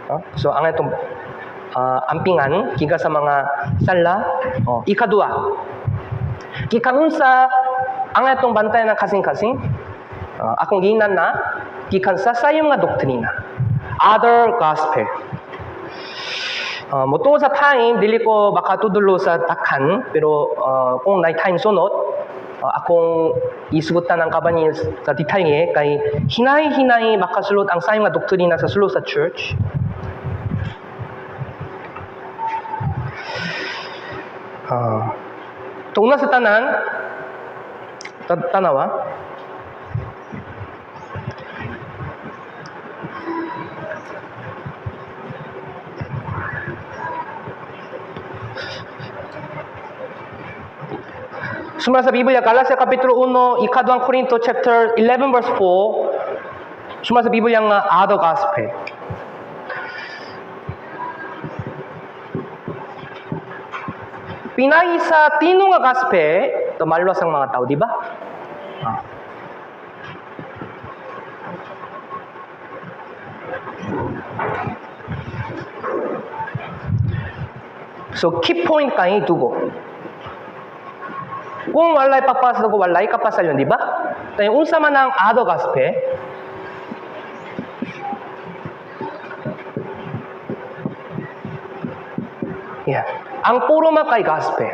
No? So ang itong ampingan gikan sa mga sala. Oh, ikaduha. Gikan unsa ang atong bantayan ng kasing-kasing? Akong giingnan na gikan sa sayop nga doktrina. Other gospel. Motungo sa time, dili ko makatudlo sa takhan, pero kung naay time sunod, akong isugutan ang kabani sa detalye kay hinay-hinay makasulod ang sayop nga doktrina sa sulod sa church. Tungod sa tanan, tanawa, sumala sa Biblia, Galatia Kapitulo 1, ikaduhang Korinto chapter 11 verse 4, sumala sa Biblia nga other gospel. Pinayi sa tino nga gospel, ito maluwas ang mga tao, di ba? So, key point kay dugo. Kung walay pagpasa sa dugo, walay kapasalyon, di ba? Kaya unsa man ang other gospel, yeah. Ang puro man kay gospel.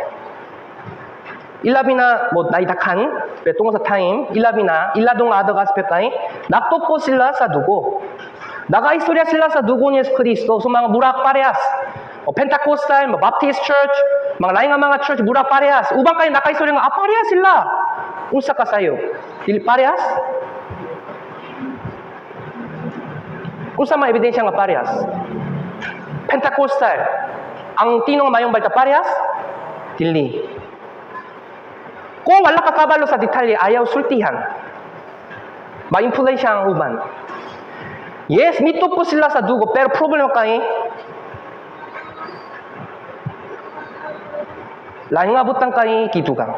Ilabi na, mo naidakhan, pero tungo sa time, ilabi na, iladong other gospel kay, nagtupo sila sa dugo. Nagaistorya sila sa dugo ni Yesu Kristo. So mga murag parehas. O Pentecostal, mga Baptist Church, mga laing nga mga church, murag parehas. Uban kay nakaistorya nga, parehas sila. Unsa ka sayo? Dili parehas? Unsa man ebidensya nga parehas? Pentecostal, ang tinong mayong balita parehas? Dili. Kung wala ka kabalo sa detalye, ayaw sultihan. Ma-influensya ang uban. Yes, mitupo sila sa dugo, pero problema kay laing nga butang kay gidugang.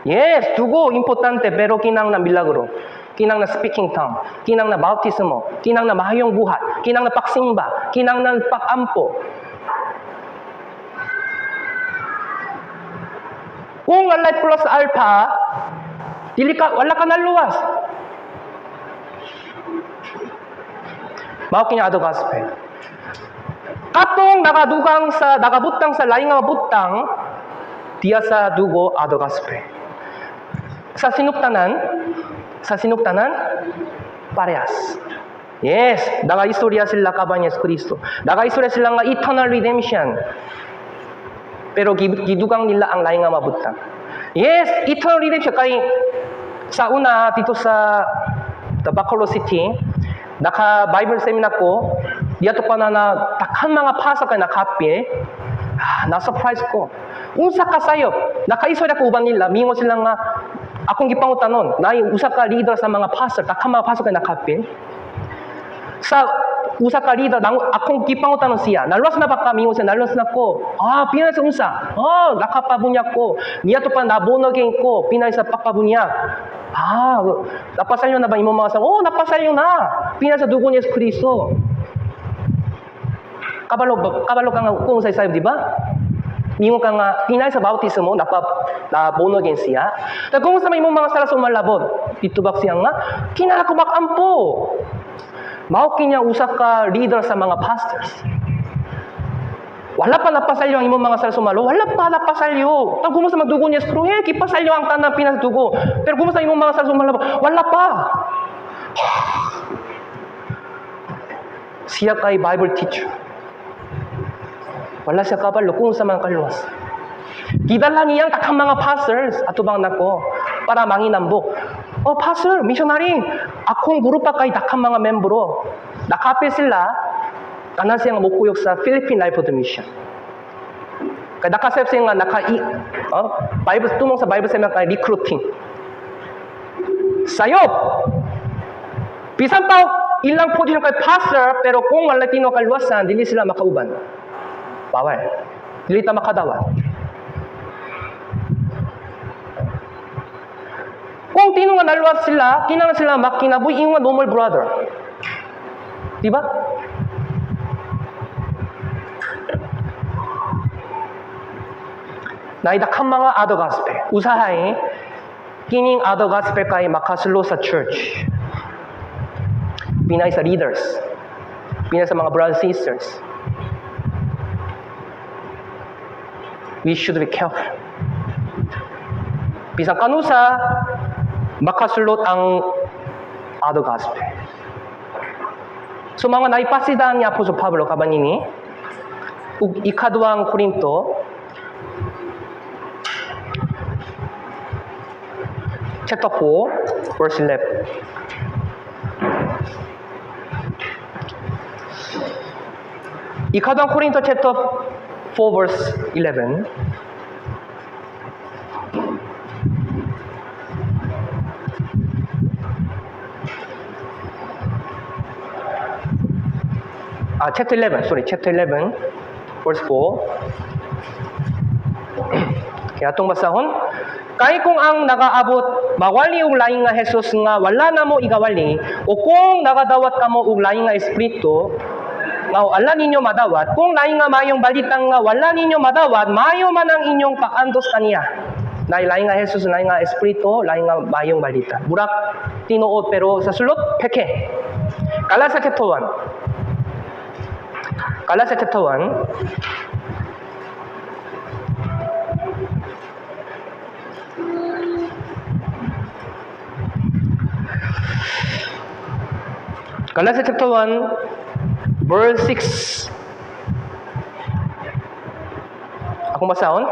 Yes, dugo importante, pero kinang na milagro, kinang na speaking tongue, kinang na bautismo, kinang na mahayong buhat, kinang na pagsimba, kinang na pagampo. Kung walay plus alpha, dili ka, wala ka naluwas. Mao kini other gospel. Katong nakadugang sa nakabutang sa laing nga butang diya sa dugo other gospel. Sa sinugtanan parehas. Yes, nagaistorya sila kaban Yesu Kristo. Nagaistorya sila nga eternal redemption. Pero gidugang nila ang laing nga mabutang. Yes, eternal redemption kay sa una dito sa the Bacolod City, naka Bible seminar ko, diato pa na na takhan mga pastor kay nakapi. Na surprise ko. Unsa ka sayop, nakaistorya ko uban nila, mingon sila nga akong gipangutanon, naay usa ka leader sa mga pastor, takhan mga pastor kay nakapi. Sa usa ka leader nang akong gipangutanon siya, naluwas na ba ka? Mingon siya, naluwas na ko. Pinay sa unsa? Nakapabunyag ko. Niya to pa na born again ko, pinay sa pagpabunyag. Napasalyo na ba imong mga asawa? Oh, napasalyo na. Pinay sa dugo ni Yesu Kristo. Kabalo ka nga kung sa isayop, di ba? Mingon ka nga, pinay sa bautismo, na born again siya. Ta kung sa may imong mga sala sumalabot, itubak siya nga, kinala ko makampo. Mao kinya usa ka leader sa mga pastors. Wala pa napasalyo ang imong mga sala sumalo, wala pa napasalyo. Tag kumusta magdugo ni Yesu Kristo, gipasalyo ang tanan pinasdugo. Pero kumusta imong mga sala sumalo, wala pa. Siya kay Bible teacher. Wala siya kabalo kung unsa man kaluwas. Gidala niyang daghang mga pastors atubang nako para manginambok. "Oh, pastor, missionary, akong grupa kay daghang mga membro." Nakapil sila kanan siya nga mokuyog sa Philippine Life of the Mission. Kay nakasep siya nga naka oh, Bible tumong sa Bible seminar kay recruiting. Sayop. Bisan pa ilang position kay pastor, pero kung wala tinuod kaluwasan, dili sila makauban. Bawal. Dili ta makadawat. Kung tinuod nga naluwas sila, kinahanglan sila makinabuhi nga normal brother. Di ba? Naay daghang mga other gospel. Usahay, kining other gospel kay makasulod sa church. Pinay sa leaders. Pinay sa mga brothers and sisters. We should be careful. Bisan kanusa, makasulot ang other gospel. So mga naipasidan ni Apostle Pablo kabanini, ug ikaduhang Korinto, chapter 4, verse 11. Ikaduhang Korinto chapter 4 verse 11. Ah, chapter 11, sorry, chapter 11, verse 4. Kaya atong basahon, "Kay kung ang nagaabot mawali og lain nga Jesus nga wala namo igawali, o kung nagadawat kamo og lain nga espiritu nga wala ninyo madawat, kung lain nga mayong balitang nga wala ninyo madawat, maayo man ang inyong pag-antos kaniya." Naay lain nga Jesus, lain nga espiritu, lain nga mayong balita. Murag tinuod pero sa sulod peke. Galatia chapter 1. Galatia chapter 1. Galatia chapter 1, verse 6. Akong basahon.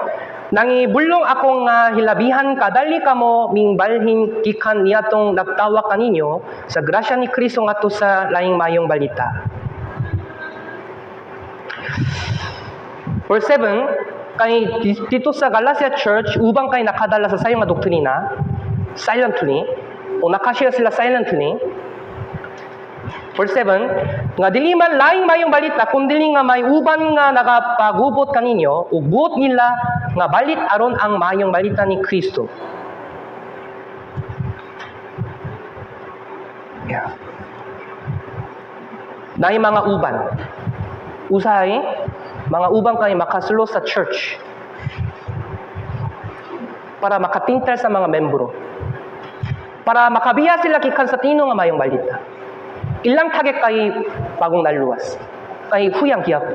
"Nangibulong ako nga hilabihan kadali kamo mingbalhin gikan niatong nagtawag kaninyo sa grasya ni Kristo ngadto sa laing mayong balita." Verse 7, kay dito sa Galatia Church, ubang kay nakadala sa sayong nga doktrina, silently, o nakashare sila silently. Verse 7, nga dili man laing mayong balita, kun dili nga may uban nga nakapagubot kaninyo, ug buot nila nga balit aron ang mayong balita ni Kristo. Yeah. Naay mga uban. Usahay, mga uban kay makasulod sa church para makatintal sa mga membro. Para makabiya sila gikan sa tinuod nga mayong balita. Ilang target kay bagong naluwas. Kay huyang gihapon.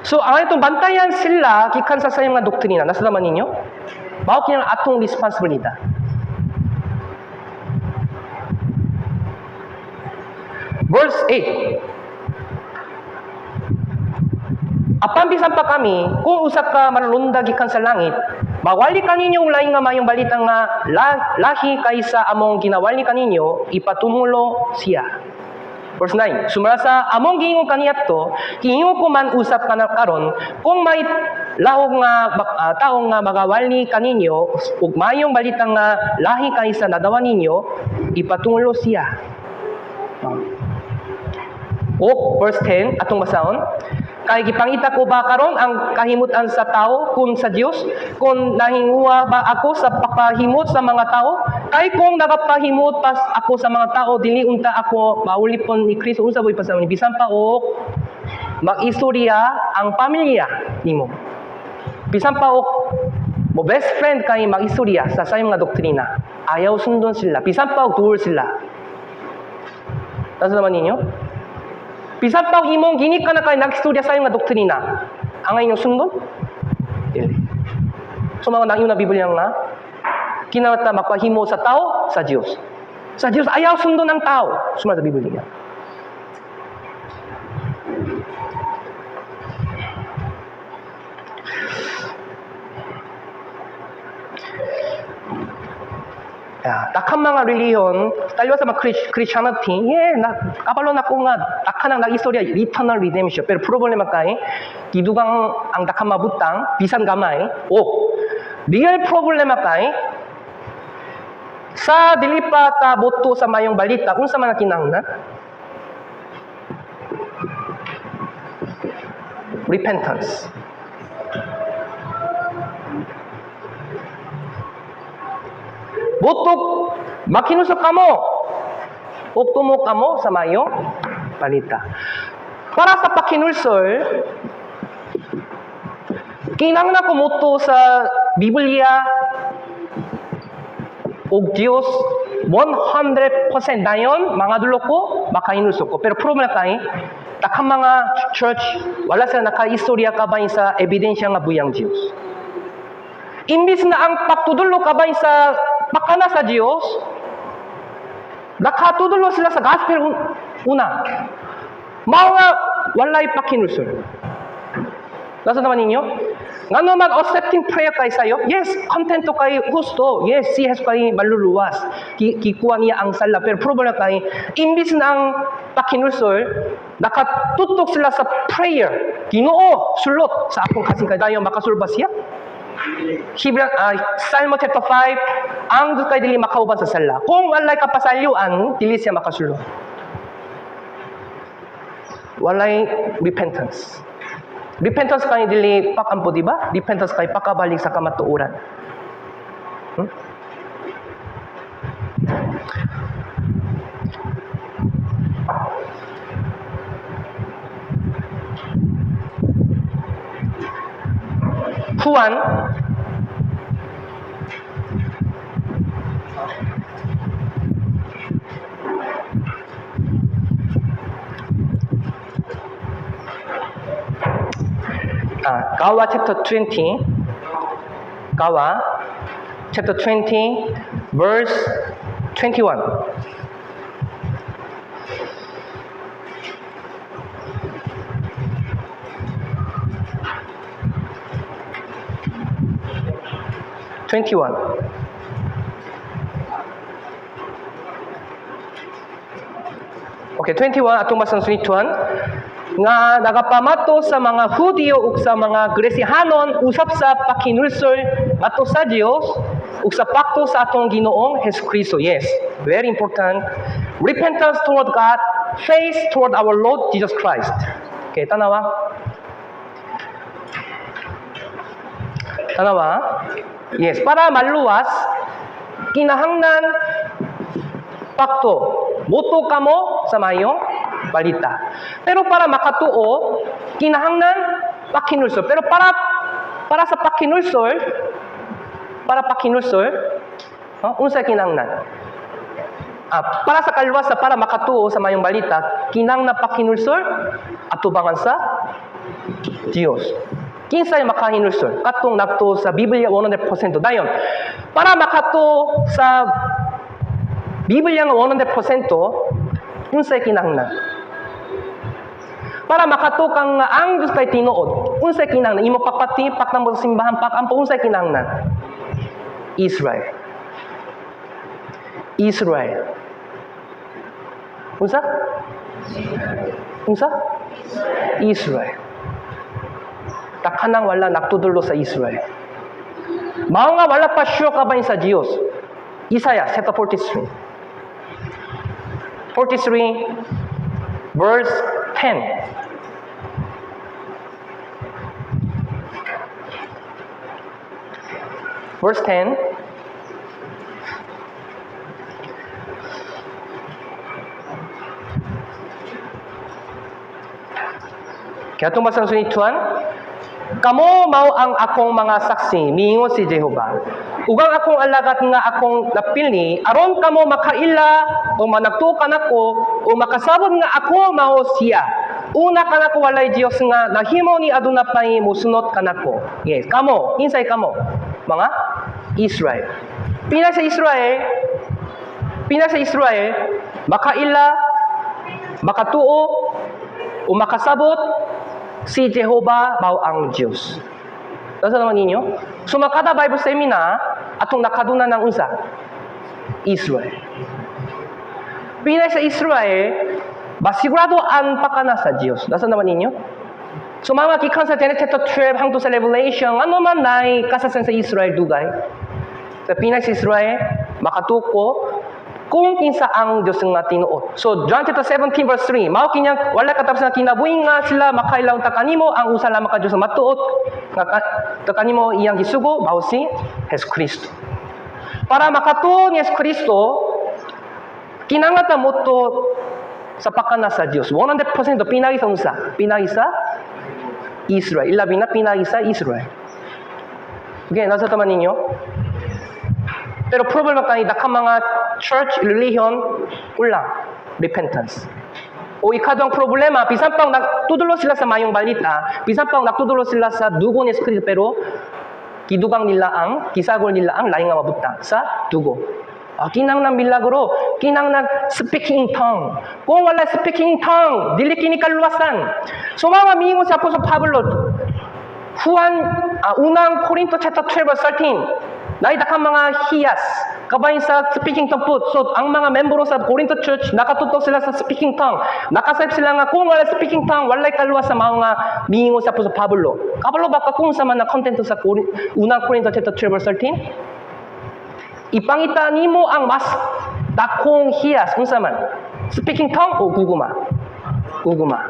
So, ang itong bantayan sila gikan sa sayong nga doktrina. Nasa naman ninyo? Mao kini ang atong responsibilidad. Verse 8. "Apan bisan pa kami, kung usa ka manulunda gikan sa langit, mawali kaninyo og lain nga mayong balita nga lahi kaysa among ginawali kaninyo, ipatumulo siya." Verse 9, "Sumala sa among giingon kaniadto, giingon ko man usab kana karon, kung may lahog nga tawo nga magawali kaninyo ug mayong balita nga lahi kaysa nadawa ninyo, ipatumulo siya." O verse 10, atong basahon. "Kay gipangita ko ba karon ang kahimutan sa tao kun sa Dios? Kun nahinguha ba ako sa pagpahimot sa mga tao? Kay kung nagapahimot pa ako sa mga tao, dili unta ako maulipon ni Kristo." Unsa boy pasawon? Bisan pa og mag-istorya ang pamilya nimo. Bisan pa og mo best friend kay mag-istorya sa sayong nga doktrina. Ayaw sundon sila. Bisan pa og duol sila. Nasa naman ninyo? Bisan pa og imong ginika na kay nag-istorya sa nga doktrina. Ang inyong sundon? Dili. So mga nang na Biblia nga kinahanglan magpahimo sa tao sa Dios. Sa Dios ayaw sundon ang tao. Sumala sa Biblia. Yeah, daghang mga relihiyon, taliwas sa mga Christianity, yeah, na, kabalo na ko nga, daghan ang nag-istorya, eternal redemption. Pero problema kay, gidugang ang daghang mabutang, bisan gamay, o, real problema kay, sa dili pa ta boto sa mayong balita, unsa man ang kinahanglan? Repentance. Boto, makinusok kamo, ug tumo kamo sa mayong balita. Para sa pakinulsol, kinahanglan ko moto sa Biblia ug Dios 100% dayon mga dulo ko makahinulsol ko. Pero problema kay daghang mga church wala sila naka-istorya kabay sa ebidensya nga buyang Dios. Imbis na ang pagtudlo kabay sa pakana sa Dios, nakatudlo sila sa gospel una. Mao nga walay pakinulsol. Nasa naman ninyo? Ngano man accepting prayer kay sayo? Yes, kontento kay husto. Yes, si Jesus kay maluluwas. Gikuha niya ang sala. Pero problema kay, imbis na ang pakinulsol, nakatutok sila sa prayer. Ginoo, sulot sa akong kasing dayon makasulba siya. Hebrew, Salmo chapter 5, ang Diyos kay dili makauban sa sala. Kung walay kapasalyuan, dili siya makasulot. Walay repentance. Repentance kay dili pakampo, di ba? Repentance kay pakabalik sa kamatuoran. Juan Gawa chapter 20, Gawa chapter 20, verse 21. 21. Okay, 21 atong basang 21 nga nagapamato sa mga Hudiyo ug sa mga Gresihanon usab sa pakinulsol ngadto sa Dios ug sa pakto sa atong Ginoong Hesukristo. Yes, very important. Repentance toward God, faith toward our Lord Jesus Christ. Okay, tanawa. Tanawa. Yes, para maluwas kinahanglan pakto. Moto kamo sa mayong balita. Pero para makatuo, kinahanglan pakinulsol. Pero para sa pakinulsol, para pakinulsol, huh? Unsa kinahanglan? Para sa kalwasa, para makatuo sa mayong balita, kinahanglan pakinulsol atubangan sa Dios. Kinsay makahinulsol? Katong nagtuo sa Biblia 100%. Dayon, para makatuo sa Biblia nga 100%, unsay kinahanglan? Para makatuo kang nga ang Diyos kay tinuod, unsay kinahanglan? Imo pakpati, paknamo sa simbahan, pakampo, unsay kinahanglan? Israel. Israel. Unsa? Unsa? Israel. Takhanang wala nagtudlo sa Israel. Mao nga wala pa sure ka ba sa Dios. Isaiah chapter 43. 43 verse 10. Verse 10. Kaya itong basang sunituan, kamo mao ang akong mga saksi, miingon si Jehova. Ug ang akong alagat nga akong napili, aron kamo makaila o managtuo kanako o makasabot nga ako mao siya. Una kanako walay Dios nga nahimo ni aduna pay musunod kanako. Yes, kamo, insay kamo, mga Israel. Pina sa Israel, pina sa Israel, makaila, makatuo, O makasabot si Jehova mao ang Diyos. Nasa naman ninyo? So makada Bible seminar, atong nakaduna ng unsa? Israel. Pinay sa Israel, masigurado ang pakana sa Diyos. Nasa naman ninyo? So mga gikan sa Genesis chapter 12 hangtod sa Revelation, ano man nay kasasan sa Israel dugay. Sa Pinay sa Israel, makatuko kung kinsa ang Diyos nga tinuod. So John chapter 17 verse 3, mao kinyang wala katapos na kinabuhi nga sila makailaw ta kanimo ang usa lamang ka Dios nga matuod nga ta kanimo iyang gisugo mao si Hesus Kristo. Para makatuo ni Hesus Kristo, kinahanglan ta motuo sa pakana sa Dios. 100% pinagi sa unsa? Pinagi sa Israel. Ilabi na pinagi sa Israel. Okay, nasa tama ninyo? Pero problema kay daghang mga church religion kulang repentance. O ikaduhang problema, bisan pang nagtudlo sila sa mayong balita, bisan pang nagtudlo sila sa dugo ni Kristo, pero gidugang nila ang, gisagol nila ang laing nga mabutang sa dugo. Ah, kinahanglan milagro, kinahanglan speaking in tongue. Kung wala speaking in tongue, dili kini kaluwasan. So mga miingon si Apostol Pablo, Juan, unang Korinto chapter 12 verse 13, naay daghang mga hiyas, kabahin sa speaking tongue po. So, ang mga membro sa Corinto Church, nakatutok sila sa speaking tongue. Nakasayop sila nga, kung wala speaking tongue, walay kaluwas sa mga miingon sa Apostol Pablo. Kabalo ba ka kung sa man na content sa unang Korinto chapter 12 verse 13? Ipangita nimo ang mas dakong hiyas, unsa man? Speaking tongue o gugma? Gugma.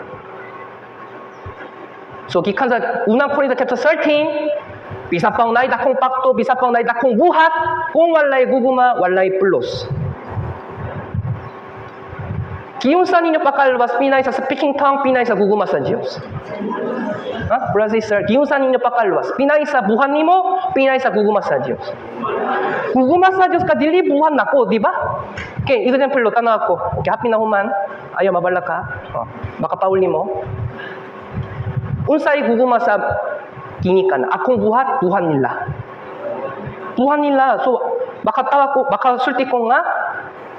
So gikan sa unang Korinto chapter 13, bisan pang naay dakong pakto, bisan pang naay dakong buhat, kung walay gugma, walay pulos. Giunsa ninyo pakaluwas, pinay sa speaking tongue, pinay sa gugma sa Diyos? Ha? Brother, sister, giunsa ninyo pakaluwas? Pinay sa buhat nimo, pinay sa gugma sa Diyos? Gugma sa Diyos ka dili buhat nako, di ba? Okay, example tanaw ako. Okay, happy na human. Ayaw mabala ka. Oh, makapaul nimo. Unsay gugma sa ginikanan? Akong buhat, buhat nila. Buhat nila. So, makatawa ko, makasulti ko nga,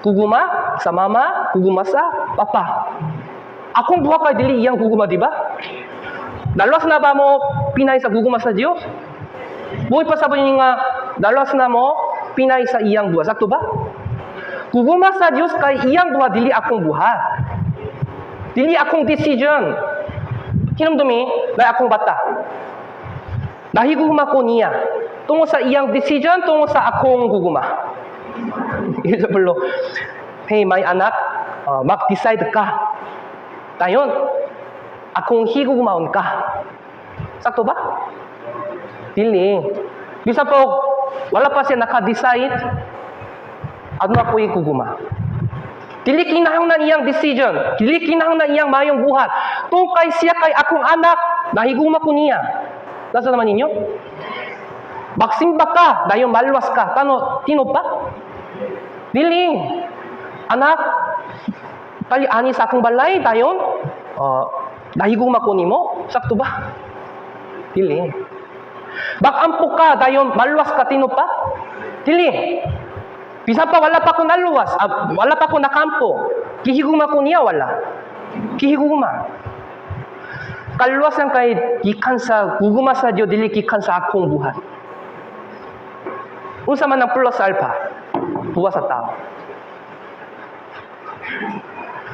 gugma sa mama, gugma sa papa. Akong buhat kay dili iyang gugma, di ba? Naluwas na ba mo pinay sa gugma sa Dios? Buhi pa sa niyo nga naluwas na mo pinay sa iyang buhat. Sakto ba? Gugma sa Dios kay iyang buhat, dili akong buhat. Dili akong decision. Hinumdumi, na akong bata. Nahigugma ko niya. Tungo sa iyang decision, tungo sa akong gugma. Example, "Hey, my anak, mag-decide ka. Dayon, akong higugmaon ka." Sakto ba? Dili. Bisa po, wala pa siya naka-decide, ano ako gugma. Dili kinahanglan iyang decision. Dili kinahanglan iyang mayong buhat. Tung kay siya kay akong anak, nahigugma ko niya. Nasa naman ninyo? Magsimba ka, dayon maluwas ka. Tano, tinuod ba? Dili. "Anak, pali ani sa akong balay, dayon, nahigugma ko nimo." Sakto ba? Dili. Mag-ampo ka, dayon maluwas ka, tinuod ba? Dili. Bisan pa wala pa ko naluwas, wala pa ko nakampo. Gihigugma ko niya, wala? Gihigugma. Kaluwasan kay gikan sa gugma sa Dios, dili gikan sa akong buhat. Unsa man ang plus alpha? Buhat sa tao.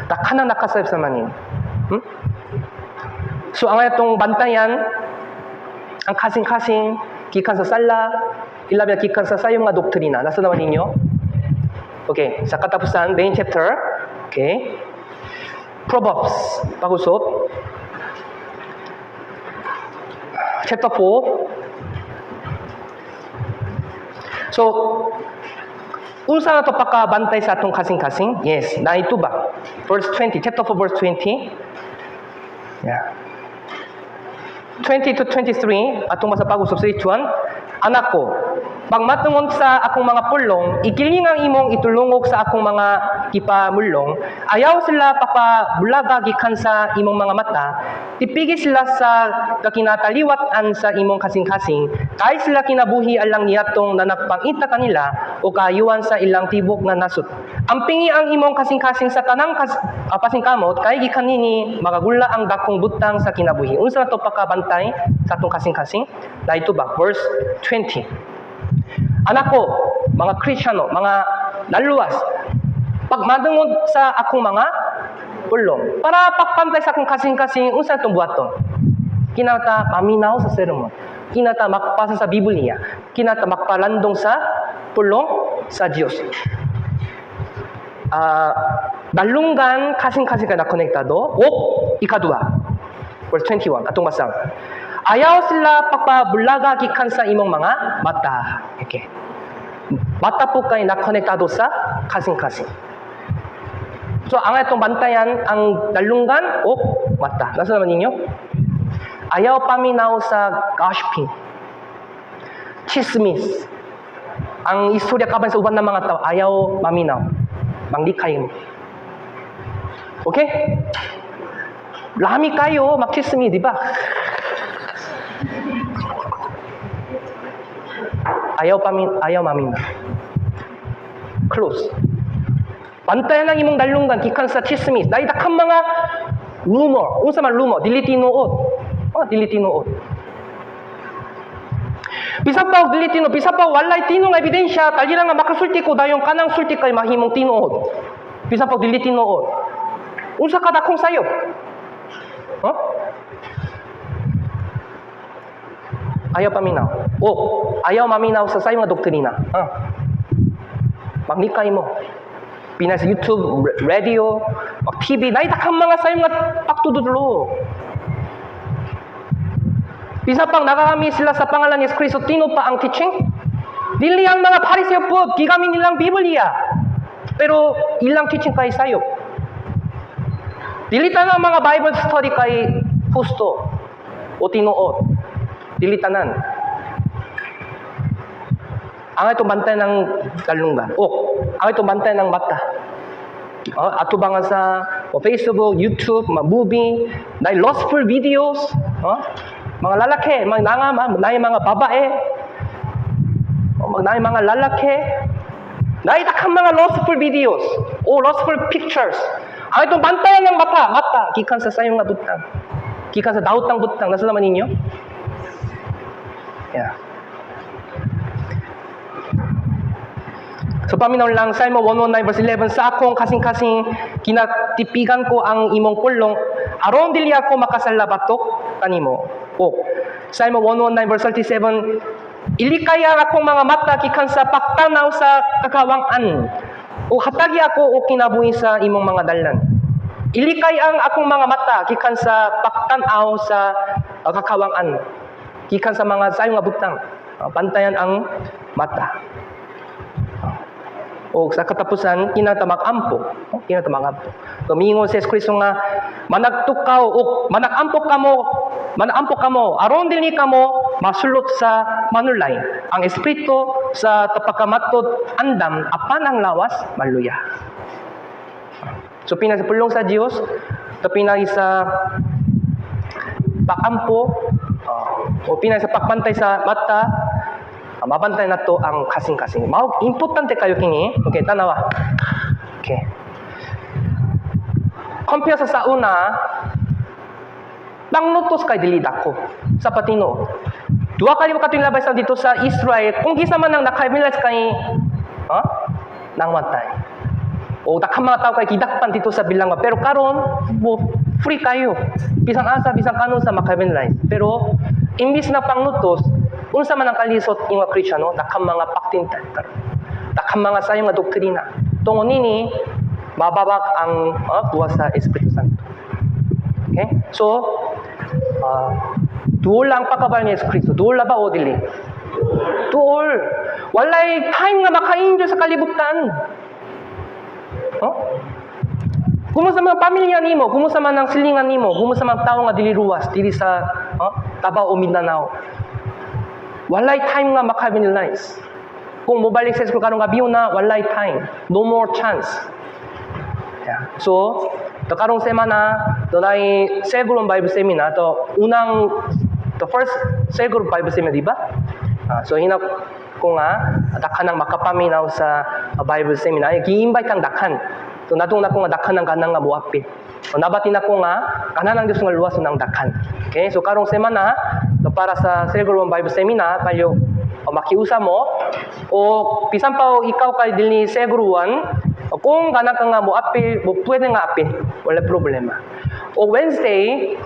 Dakhanan nakasayop sa manin. So ang atong bantayan ang kasing-kasing gikan sa sala, ilabi na gikan sa sayong nga doktrina. Nasa naman ninyo? Okay, sa katapusan, main chapter. Okay. Proverbs, pag-usop. Chapter 4. So, unsa na to pakabantay sa atong kasing-kasing? Yes, naito ba? Verse 20, chapter 4, verse 20. Yeah. 20 to 23, atong basa pag-usop sa 1. Anak ko, Pagmatungod sa akong mga pulong, ikiling ang imong itulungog sa akong mga gipamulong. Ayaw sila pagpabulaga gikan sa imong mga mata. Tipigi sila sa kakinataliwat-an sa imong kasing-kasing. Kay sila kinabuhi alang niadtong nanagpangita kanila o kaayuhan sa ilang tibok nga nasod. Ampingi ang imong kasing-kasing sa tanang pasingkamot, kay gikan nini makagula ang dakong butang sa kinabuhi. Unsa na to pakabantay sa atong kasing-kasing? Na ito ba? Verse 20. Anak ko, mga Kristiyano, mga naluwas, pagmadungod sa akong mga pulong, para pagpantay sa akong kasing-kasing, unsa itong buhaton? Kinata paminaw sa sermon. Kinata makpasa sa Biblia. Kinata makpalandong sa pulong sa Dios. Dalunggan, kasing-kasing ka na konektado o ikaduha. Verse 21, atong basang. Ayaw sila pagpabulaga gikan sa imong mga mata. Okay. Mata po kay nakonektado sa kasing-kasing. So, ang itong bantayan, ang dalunggan o mata. Nasa naman ninyo? Ayaw paminaw sa gossiping. Chismis. Ang istorya kaban sa uban ng mga tao, ayaw maminaw. Manglikay mo. Okay? Lami kayo, magchismis, di ba? Ayaw maminaw. Close. Bantayan ang imong dalunggan gikan sa chismis. Dahil dakang mga rumor. Unsa man rumor? Dili tinuod. Oh, dili tinuod. Bisan pa og dili tinuod, bisan pa walay tinuod nga ebidensya, talira nga makasulti ko dayon kanang sulti kay mahimong tinuod. Bisan pa og dili tinuod. Unsa ka dakong sayop? Huh? Ayaw paminaw. O, ayaw maminaw sa sayo nga doktrina. Ah. Maglikay mo. Pinas YouTube, radio, TV, naitakhang mga sayo nga pagtududlo. Bisa pang nakakami sila sa pangalan ni Yesu Kristo, tino pa ang teaching? Dili ang mga Pariseo po, gigamit nilang Biblia. Pero ilang teaching kay sayo. Dili tanan ang mga Bible study kay husto o tinuod. Dili tanan. Ang itong bantay ng galunggan. O, ang itong bantay ng mata. O, atubangan sa o, Facebook, YouTube, mga movie, na lustful videos. O, mga lalaki, mga nangama, na mga babae, o, na mga lalaki, na mga lustful videos o lustful pictures. Ang itong bantayan ng mata, mata, gikan sa sayong nga butang. Gikan sa daotang butang. Nasa naman ninyo? Yeah. So paminaw lang, Salmo 119 verse 11, sa akong kasing-kasing kinatipigan ko ang imong pulong, aron dili ako makasala batok kanimo. O, Salmo 119 verse 37, ilikay ang akong mga mata gikan sa pagtanaw sa kakawangan, o hatagi ako o kinabuhi sa imong mga dalan. Ilikay ang akong mga mata gikan sa pagtanaw sa kakawangan, gikan sa mga sayo nga butang. Bantayan ang mata. O sa katapusan, kinatamak-ampo. Kinatamak-ampo. So, miingon si Yesu Kristo nga, managtukaw o managampok kamo, aron dili kamo masulot sa manulay. Ang espiritu sa tapakamatod andam, apan ang lawas maluya. So, pinag sa pulong sa Dios, to pinag sa pakampo, o pinag sa pagpantay sa mata, mabantay na to ang kasing-kasing. Mao importante kayo kini. Okay, tanawa. Okay. Compare sa sauna, panglutos kay dili dako sa patino. Duha ka libo katuig labay sa dito sa Israel, kung kisa man ang nakaimilas kay nang matay. O daghang mga tao kay gidakpan dito sa bilangga, pero karon mo free kayo. Bisan asa bisan kanon sa makaimilas. Pero imbis na panglutos, unsa man ang kalisod ingon Kristiyano, daghang mga paktintal karon. Daghang mga sayo nga doktrina. Tungod nini mababak ang buwas sa Espiritu Santo. Okay? So, duol ang pagkabal ni Yesu Kristo. Duol na ba o dili? Duol. Walay time nga maka-enjoy sa kalibutan. Huh? Kumusta man ang pamilya nimo, kumusta man ang silingan nimo, kumusta man ang tao nga dili ruwas, dili sa Davao o Mindanao. Walay time nga maka-realize. Kung mobalik sa school karong gabiuna, walay time. No more chance. Yeah. So, to karong semana, dunay cell group Bible seminar, to unang, the first cell group Bible seminar, di ba? Ah, so, hinap ko nga, daghan ang makapaminaw sa Bible seminar. Gi-invite ang daghan. So, nadung na ko nga daghan ang ganang nga moapil. So, nabati na ko nga, ganahan ang Diyos nga luwas ng daghan. Okay? So, karong semana, to para sa cell group Bible seminar, kayo, o makiusa mo, o bisan pa o ikaw kay dili cell group 1, kung gana ka nga mo apil, mo pwede nga apil, wala problema. O Wednesday,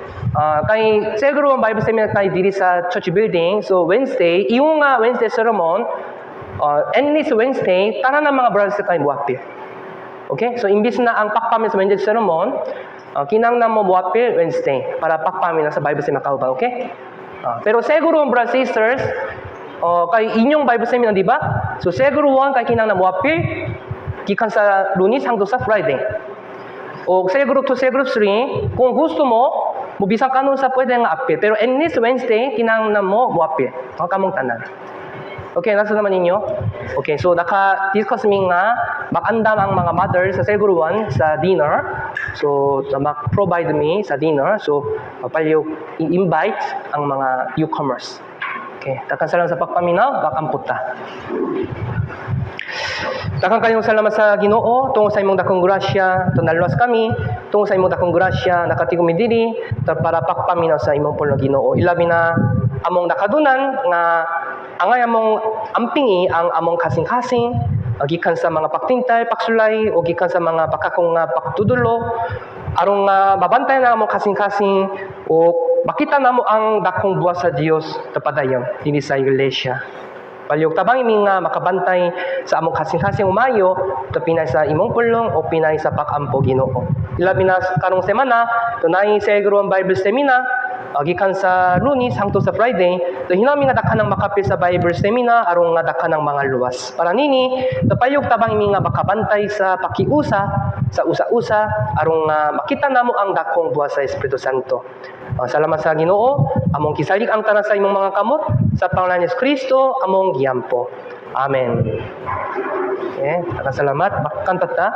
kay cell group Bible seminar kay diri sa church building. So Wednesday, iyong nga Wednesday sermon, at least Wednesday, tanan ng mga brothers kay moapil. Okay? So imbis na ang pakpamin sa Wednesday sermon, kinanglan mo moapil Wednesday para pakpamin na sa Bible seminar kauban, okay? Pero siguro ang brothers sisters, kay inyong Bible seminar, di ba? So siguro one kay kinanglan moapil gikan sa Lunes hangtod sa Friday. O cell group 2, cell group 3, kung gusto mo, mo bisan kanunsa pwede nga apil. Pero at least Wednesday, kinanglan mo moapil. O kamong tanan. Okay, nasa naman ninyo? Okay, so naka-discuss mi nga mag-andam ang mga mother sa cell group 1 sa dinner. So, mag-provide me sa dinner. So, palihog i-invite ang mga newcomers. Okay, daghang salamat sa pagpaminaw, mag-ampo ta. Daghang kayong salamat sa Ginoo tungod sa imong dakong grasya, to naluwas kami, tungod sa imong dakong grasya nakatigom mi diri para pagpaminaw sa imong pulong, Ginoo. Ilabi na among nakadunan nga angay among ampingi ang among kasing-kasing gikan sa mga pagtintal, pagsulay o gikan sa mga pakakong nga pagtudulo aron nga mabantay na among kasing-kasing o makita namo ang dakong buhat sa Dios padayon dinhi sa iglesia. Palihog tabangi mi nga makabantay sa among kasing-kasing umayo to pinay sa imong pulong o pinay sa pag-ampo, Ginoo. Ilabi na karong semana dunay cell group ang Bible seminar gikan sa Lunes hangtod sa Friday. So hinami nga daghan ang makapil sa Bible seminar aron nga daghan ang mga luwas. Para nini, palihog tabangi mi nga makabantay sa pakiusa sa usa-usa aron nga makita namo ang dakong buhat sa Espiritu Santo. Salamat sa Ginoo, among gisalig ang tanan sa imong mga kamot sa pangalan ni Kristo among giampo. Amen. Okay, salamat. Makanta ta.